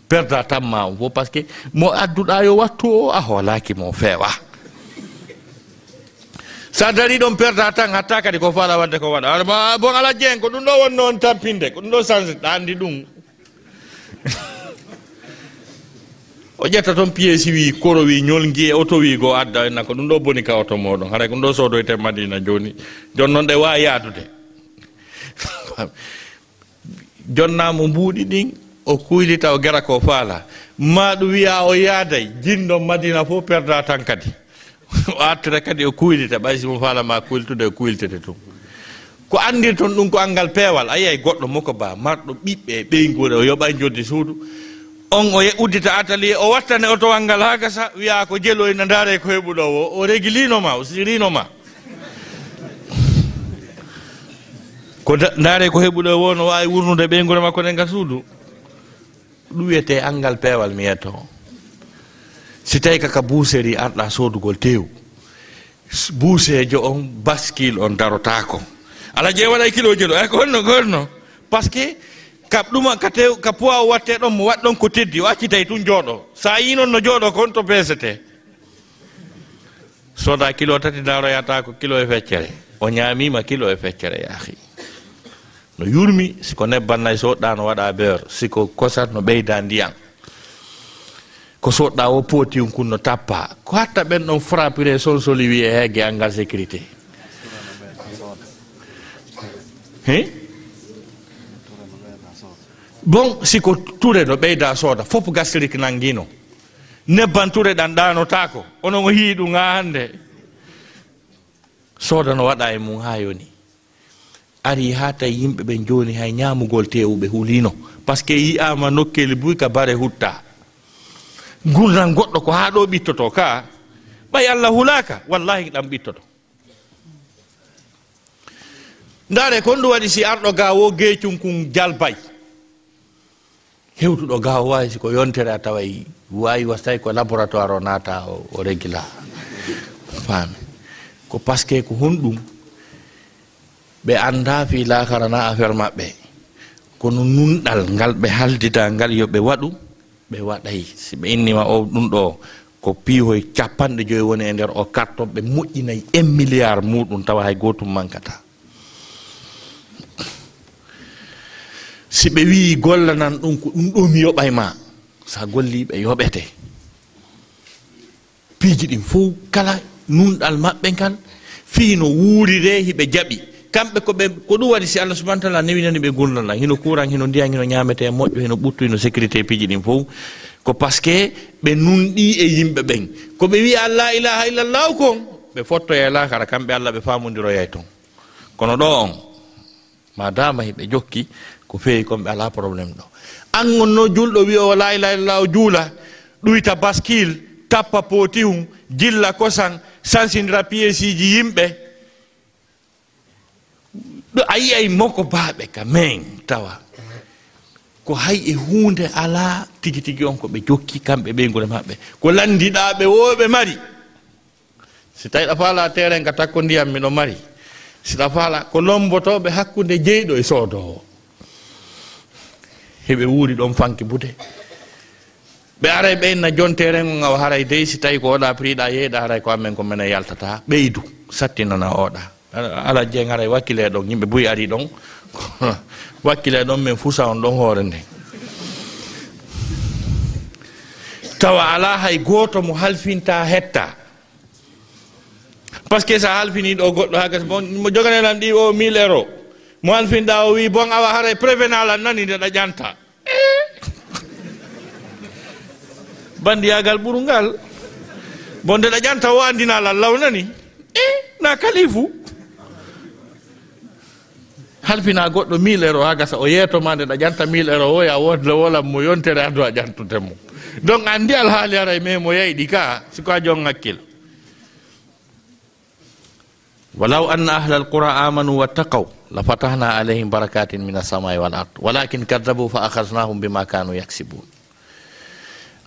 Perda tamma on fof, parce que mo adduɗa yo wattu o, a hoolaki mo feewa. Sa dari ɗon perda tan, hatta kadi ko faala wadde ko waɗa. Ala ma, bon, ala jeen, ko ɗum ɗo wonno on tampinde, ko ɗum ɗo sanse, ɗa andi ɗum. O ƴetta toon piyeesi, wii koro, wii ñolngi e oto, wii goo adda, en ko ɗum ɗo boni ka oto mooɗon. Haray ko ɗum ɗo soodoyte Madina jooni. Jooni noon ɗe waawi yaadude. Jonnaa mo mbuuɗi ɗin, o kuylita, o gera ko faala. Maa ɗum wiya o yaaday, jinɗo Madina fof perda tan kadi. O artira kadi o kuylita, ɓay si mo faala ma kuylitude, o kuylitete tun. Ko anndirton ɗum ko anngal peewal, a yiyay goɗɗo mo ko ba, marɗo ɓiɓɓe e ɓeynguure, o yoɓay njoddi suudu. On o ye-, uddita atelier, o wattane otowal ngal haa gasa, wiya ko jelo ina ndaare ko heɓuɗo o, o regilino ma, o sirino ma. Ko da-, ndaare ko heɓuɗo o, no waawi wurnude ɓeynguure makko ɗen ka suudu. Ɗum wiyetee anngal peewal, mi yetto. Si tawi kaka boucherie arɗa soodugol teewu, s-, bouchejo on, baskil on darotaako. Ala je waɗa e kilo jelo, ay ko honno, ko honno? Parce que ka ɗuma, ka tew-, ka poids o watte ɗon, mo waɗ ɗon ko teddi, o accitay tun jooɗo. Sa yi non no jooɗo kon to peesete. Sooda kilo tati, ndaroyata ko kilo e feccere. O ñaamiima kilo e feccere, yaahi. No yurmi, si ko nebban nay soodɗa no waɗa beurre, si ko kosam no ɓeyda ndiyan. Ko soodɗa wo pooti on kun no tappa. Ko hatta ɓen ɗon frappire sonsoli wiye heege angal sécurité. Hein? Bon, si ko ture no ɓeyda sooda, fof gastrique nangino. Nebban ture ɗan ɗaanotaako. Onon o hii ɗum haa hannde. Sooda no waɗa e mum haa yoni. Ari haa tawi yimɓe ɓen jooni hay ñaamugol teewu ɓe huliino. Parce que yi'aama nokkeeli buy ka bare hutta. Ngurndan goɗɗo ko haa ɗo ɓittoto ka. Ɓay Allah hulaaka, wallahi ɗan ɓittoto. Ndaare, kon ɗum waɗi si arɗo ga wo geecun kun jalbay. Hewtuɗo ga o waawi, si ko yontere a taway, waawi wastay ko laboratoire o naata, o, o regila. Faami? Ko parce que ko honɗum? Ɓe anndaa fii laakara na affaire maɓɓe. Kono nunɗal ngal ɓe haldida ngal yo ɓe waɗu, ɓe waɗay. Si ɓe innima o ɗum ɗo, ko piihoy capanɗe joyi woni e nder o karton, ɓe moƴƴinay un milliard muɗum, tawa hay gootum mankata. Si ɓe wi'i gollanan ɗum, ko ɗum ɗo mi yoɓay ma. Sa golli, ɓe yoɓete. Piiji ɗin fow, kala nunɗal maɓɓe ngal, fii no wuuriree, hiɓe jaɓi. Kamɓe ko ɓe, ko ɗum waɗi si Allah subhanahu wa ta'ala newinani ɓe gurdal ɗan, hino kuuran, hino ndiyan, hino ñaametee moƴƴo, hino ɓuttu, hino sécurité, piiji ɗin fow. Ko parce que ɓe nunɗii e yimɓe ɓen. Ko ɓe wi'a la ilaha illallah kon, ɓe fottoyay laakara, kamɓe Allah ɓe faamondiroyay ton. Kono ɗo on, maadaama hiɓe jokki ko feewi kon, ɓe alaa problème ɗo. An on no julɗo wi'o la ilaha illallah, o juula, ɗuyta baskil, tappa pootihun, jilla kosan, sansindira piyeesiiji yimɓe. Ɗo a yi'ay moko baaɓe ka men tawa. Ko hay e huunde alaa tigi tigi on ko ɓe jokki kamɓe ɓeynguure maɓɓe. Ko lanndiɗaa ɓe woo ɓe mari. Si tawi ɗa faala terrain ka takko ndiyam miɗo mari. Si ɗa faala ko lombotooɓe hakkunde jeyɗo e soodoowo. Hiɓe wuuri ɗon fanki bude. Ɓe aray ɓe inna jon terrain on awa haray dey si tawi ko oɗa prix ɗa yeyɗa haray ko amen ko menen yaltata. Ɓeydu sattinana oɗa. Ala, ala jeng haray wakkile ɗon, yimɓe buy ari ɗon. Wakkile ɗon men fusa on ɗon hoore nden. Tawa ala hay gooto mo halfinta hetta. Parce que sa halfini ɗo goɗɗo ha gasa, bon, mo jogane lan ɗi o mille euro. Mo halfinɗa o wi, bon, awa haray prévenant lan nani nde ɗa ƴanta. Eh. Bandiyagal ɓuru ngal. Bon, nde ɗa ƴanta o andina lan law nani. Eh, na kalifu. Halfina goɗɗo mille euro ha gasa, o yeeto ma nde ɗa ƴanta mille euro, o ya wodle wolam mo yontere ado a ƴantude mo. Donc andi alhaali haray mais mo yayɗi ka, si ko a jon hakkil. ولو أن أهل القرى آمنوا واتقوا لفتحنا عليهم بركات من السماء والأرض ولكن كذبوا فأخذناهم بما كانوا يكسبون.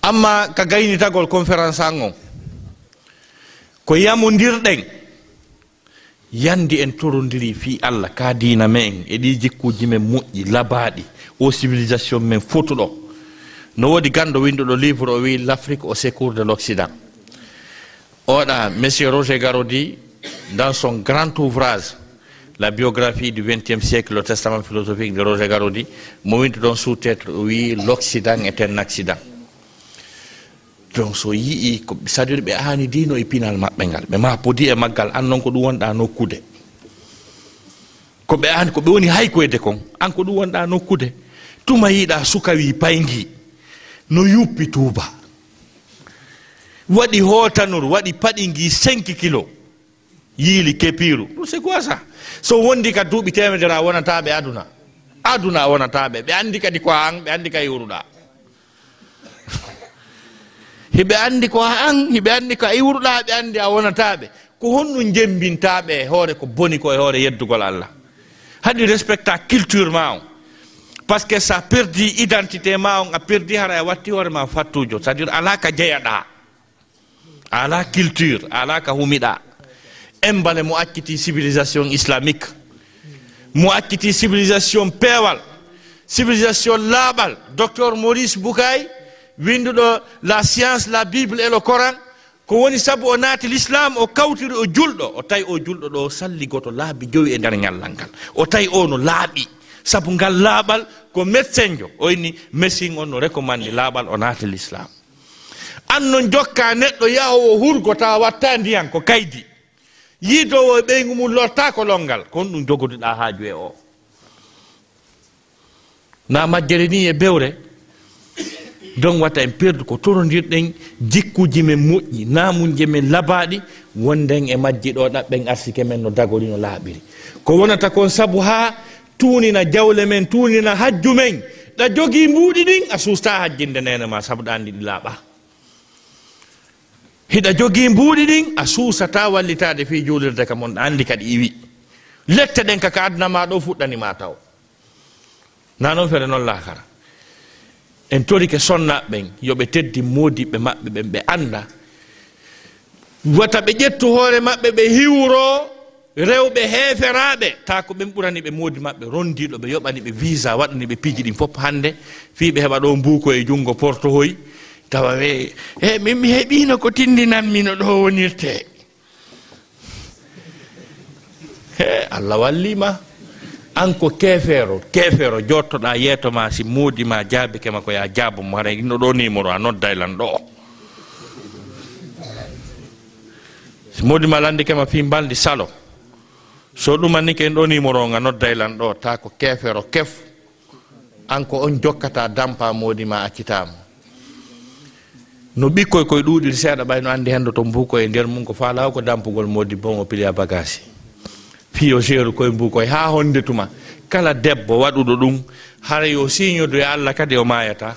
Amma ka gaynitagol conférence an on, ko yamondirɗen, yandi en torondiri fii Allah, ka diina men, e ɗi jikkuuji men moƴƴi, labaaɗi, o civilisation men fotuɗo. No woodi ganndo winnduɗo livre, o wi'i, L'Afrique au secours de l'Occident. Oɗa, Monsieur Roger Garaudy, dans son grand ouvrage, La biographie du vingtième siècle, le testament philosophique de Roger Garaudy, mo winndi ɗon sous-titre, o wi'i, L'Occident est un accident. Donc, so yi'i, ko, c'est-à-dire, ɓe aani diino e pinal maɓɓe ngal. Ɓe ma podi e maggal, an non ko ɗum wonɗa nokkude. Ko ɓe aani, ko ɓe woni haykoyde kon, an ko ɗum wonɗa nokkude. Tuma yiɗa suka wi payngi, no yuppi tuuba. Waɗi hootanuru, waɗi paɗi ngi cinq kilo. Yiili kepiiru. Ɗum c'est quoi ça? So wondi ka duuɓi teemedere a wonata ɓe aduna. Aduna a wonata ɓe. Ɓe anndi kadi ko an, ɓe anndi ka iwruɗa. Hiɓe anndi ko an, hiɓe anndi ko a iwruɗa, ɓe anndi a wonata ɓe. Ko honɗum jembinta ɓe e hoore ko boni ko e hoore yeddugol Allah? Haɗi respecta culture ma on. Parce que sa perdi identité ma on, a perdi hara a watti hoore ma fattujo. C'est-à-dire ala ka jeyaɗa. Ala culture, ala ka humiɗa. Embale mo acciti civilisation islamique. Mo acciti civilisation peewal. Civilisation laaɓal. Docteur Maurice Bucaille, winnduɗo La science, la Bible et le Coran. Ko woni sabu o naati l'islam, o kawtiri o julɗo. O tawi o julɗo ɗo salligoto laabi jowi e nder ñallal ngal. O tawi o no laaɓi. Sabu ngal laaɓal ko médecin jo. O inni médecin on no recommandi laaɓal o naati l'islam. An non jokka neɗɗo yahowo hurgo ta watta ndiyan ko kaydi. Yiidowo e ɓeyngu mum lorta ko longal. Kon ɗum jogoduɗa haaju e o. Na majjere ni e bewre. Donc wata en perdu ko torondirɗen jikkuji men moƴƴi, namunje men labaɗi, wonden e majji ɗo ɗaɓɓen arsike men no dagori no laaɓiri. Ko wonata kon sabu ha tuunina jawle men, tuunina hajju men. Ɗa jogii mbuuɗi ɗin, a suusta hajjinde neene ma, sabu ɗa anndi ɗi laaɓa. Hiɗa jogii mbuuɗi ɗin, a suusata wallitaade fii juulirde ka mon, ɗa anndi kadi iwi. Lette ɗen ka, ka aduna ma ɗo fuɗɗani ma taw. Na non fere non laakara. En torike sonnaaɓe ɓen, yo ɓe teddin moodiɓɓe maɓɓe ɓen, ɓe annda. Wata ɓe ƴettu hoore maɓɓe, ɓe hiwro rewɓe heeferaaɓe. Taa ko ɓen ɓurani ɓe moodi maɓɓe, rondiiɗo ɓe, yoɓani ɓe visa, waɗani ɓe piiji ɗin fof hannde. Fii ɓe heɓa ɗo mbuuko e junngo portohoy, tawa ɓe, "E, min mi heɓiino ko tinndinanmi no ɗo wonirtee." He, Allah wallii ma. An ko keefeero, keefeero, jottoɗaa yeeto ma, si moodi ma jaabike ma ko yaa jaabo mo, haray no ɗo numéro a nodday lan ɗo. Si moodi ma lanndike ma fii mbalndi salo, so ɗumanike en ɗo numéro nga nodday lan ɗo, taa ko keefeero kef. An ko on jokkata dampa moodi ma accitaa mo. No ɓikkoy koy ɗuuɗiri seeɗa ɓay no anndi hendo to mbuukoy e nder mum ko faalaw ko dampugol moodi bon o piliya bagasi. Fii o seeru koy mbuukoy haa honde tuma. Kala debbo waɗuɗo ɗum hara yo siiñodu e Allah kadi o maayata.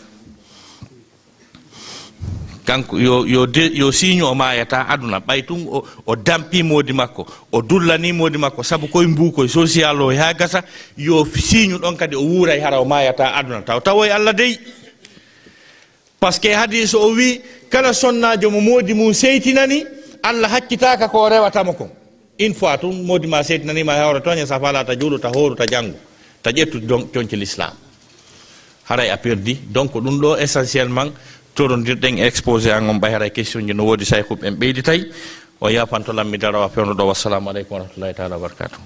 Kanko yo, yo, de, yo siiñu o maayata aduna. Ɓay tun o, o dampi moodi makko, o dullani moodi makko, sabu koye mbuukoy social o haa gasa, yo siiñu ɗon kadi o wuuray hara o maayata aduna. Taw tawoy Allah dey. Parce que hadiiso o wii, kala sonnaajo mo moodi mum seytinani, Allah hakkitaaka ko o rewata mo kon. Une fois tun, moodi ma seytinani ma e hawra tooña, sa faala ta juulu, ta hooru, ta janngu, ta ƴettu don, conci l'islam. Haray a perdi. Donc, ɗum ɗo essentiellement, torondirɗen exposé an on ɓay haray question ji no woodi, say huɓɓen ɓeyditay. O yaafanto lan mi darawa fewndo ɗo. Wassalamu aleykum wa rahmatullahi taala wa barakatuh.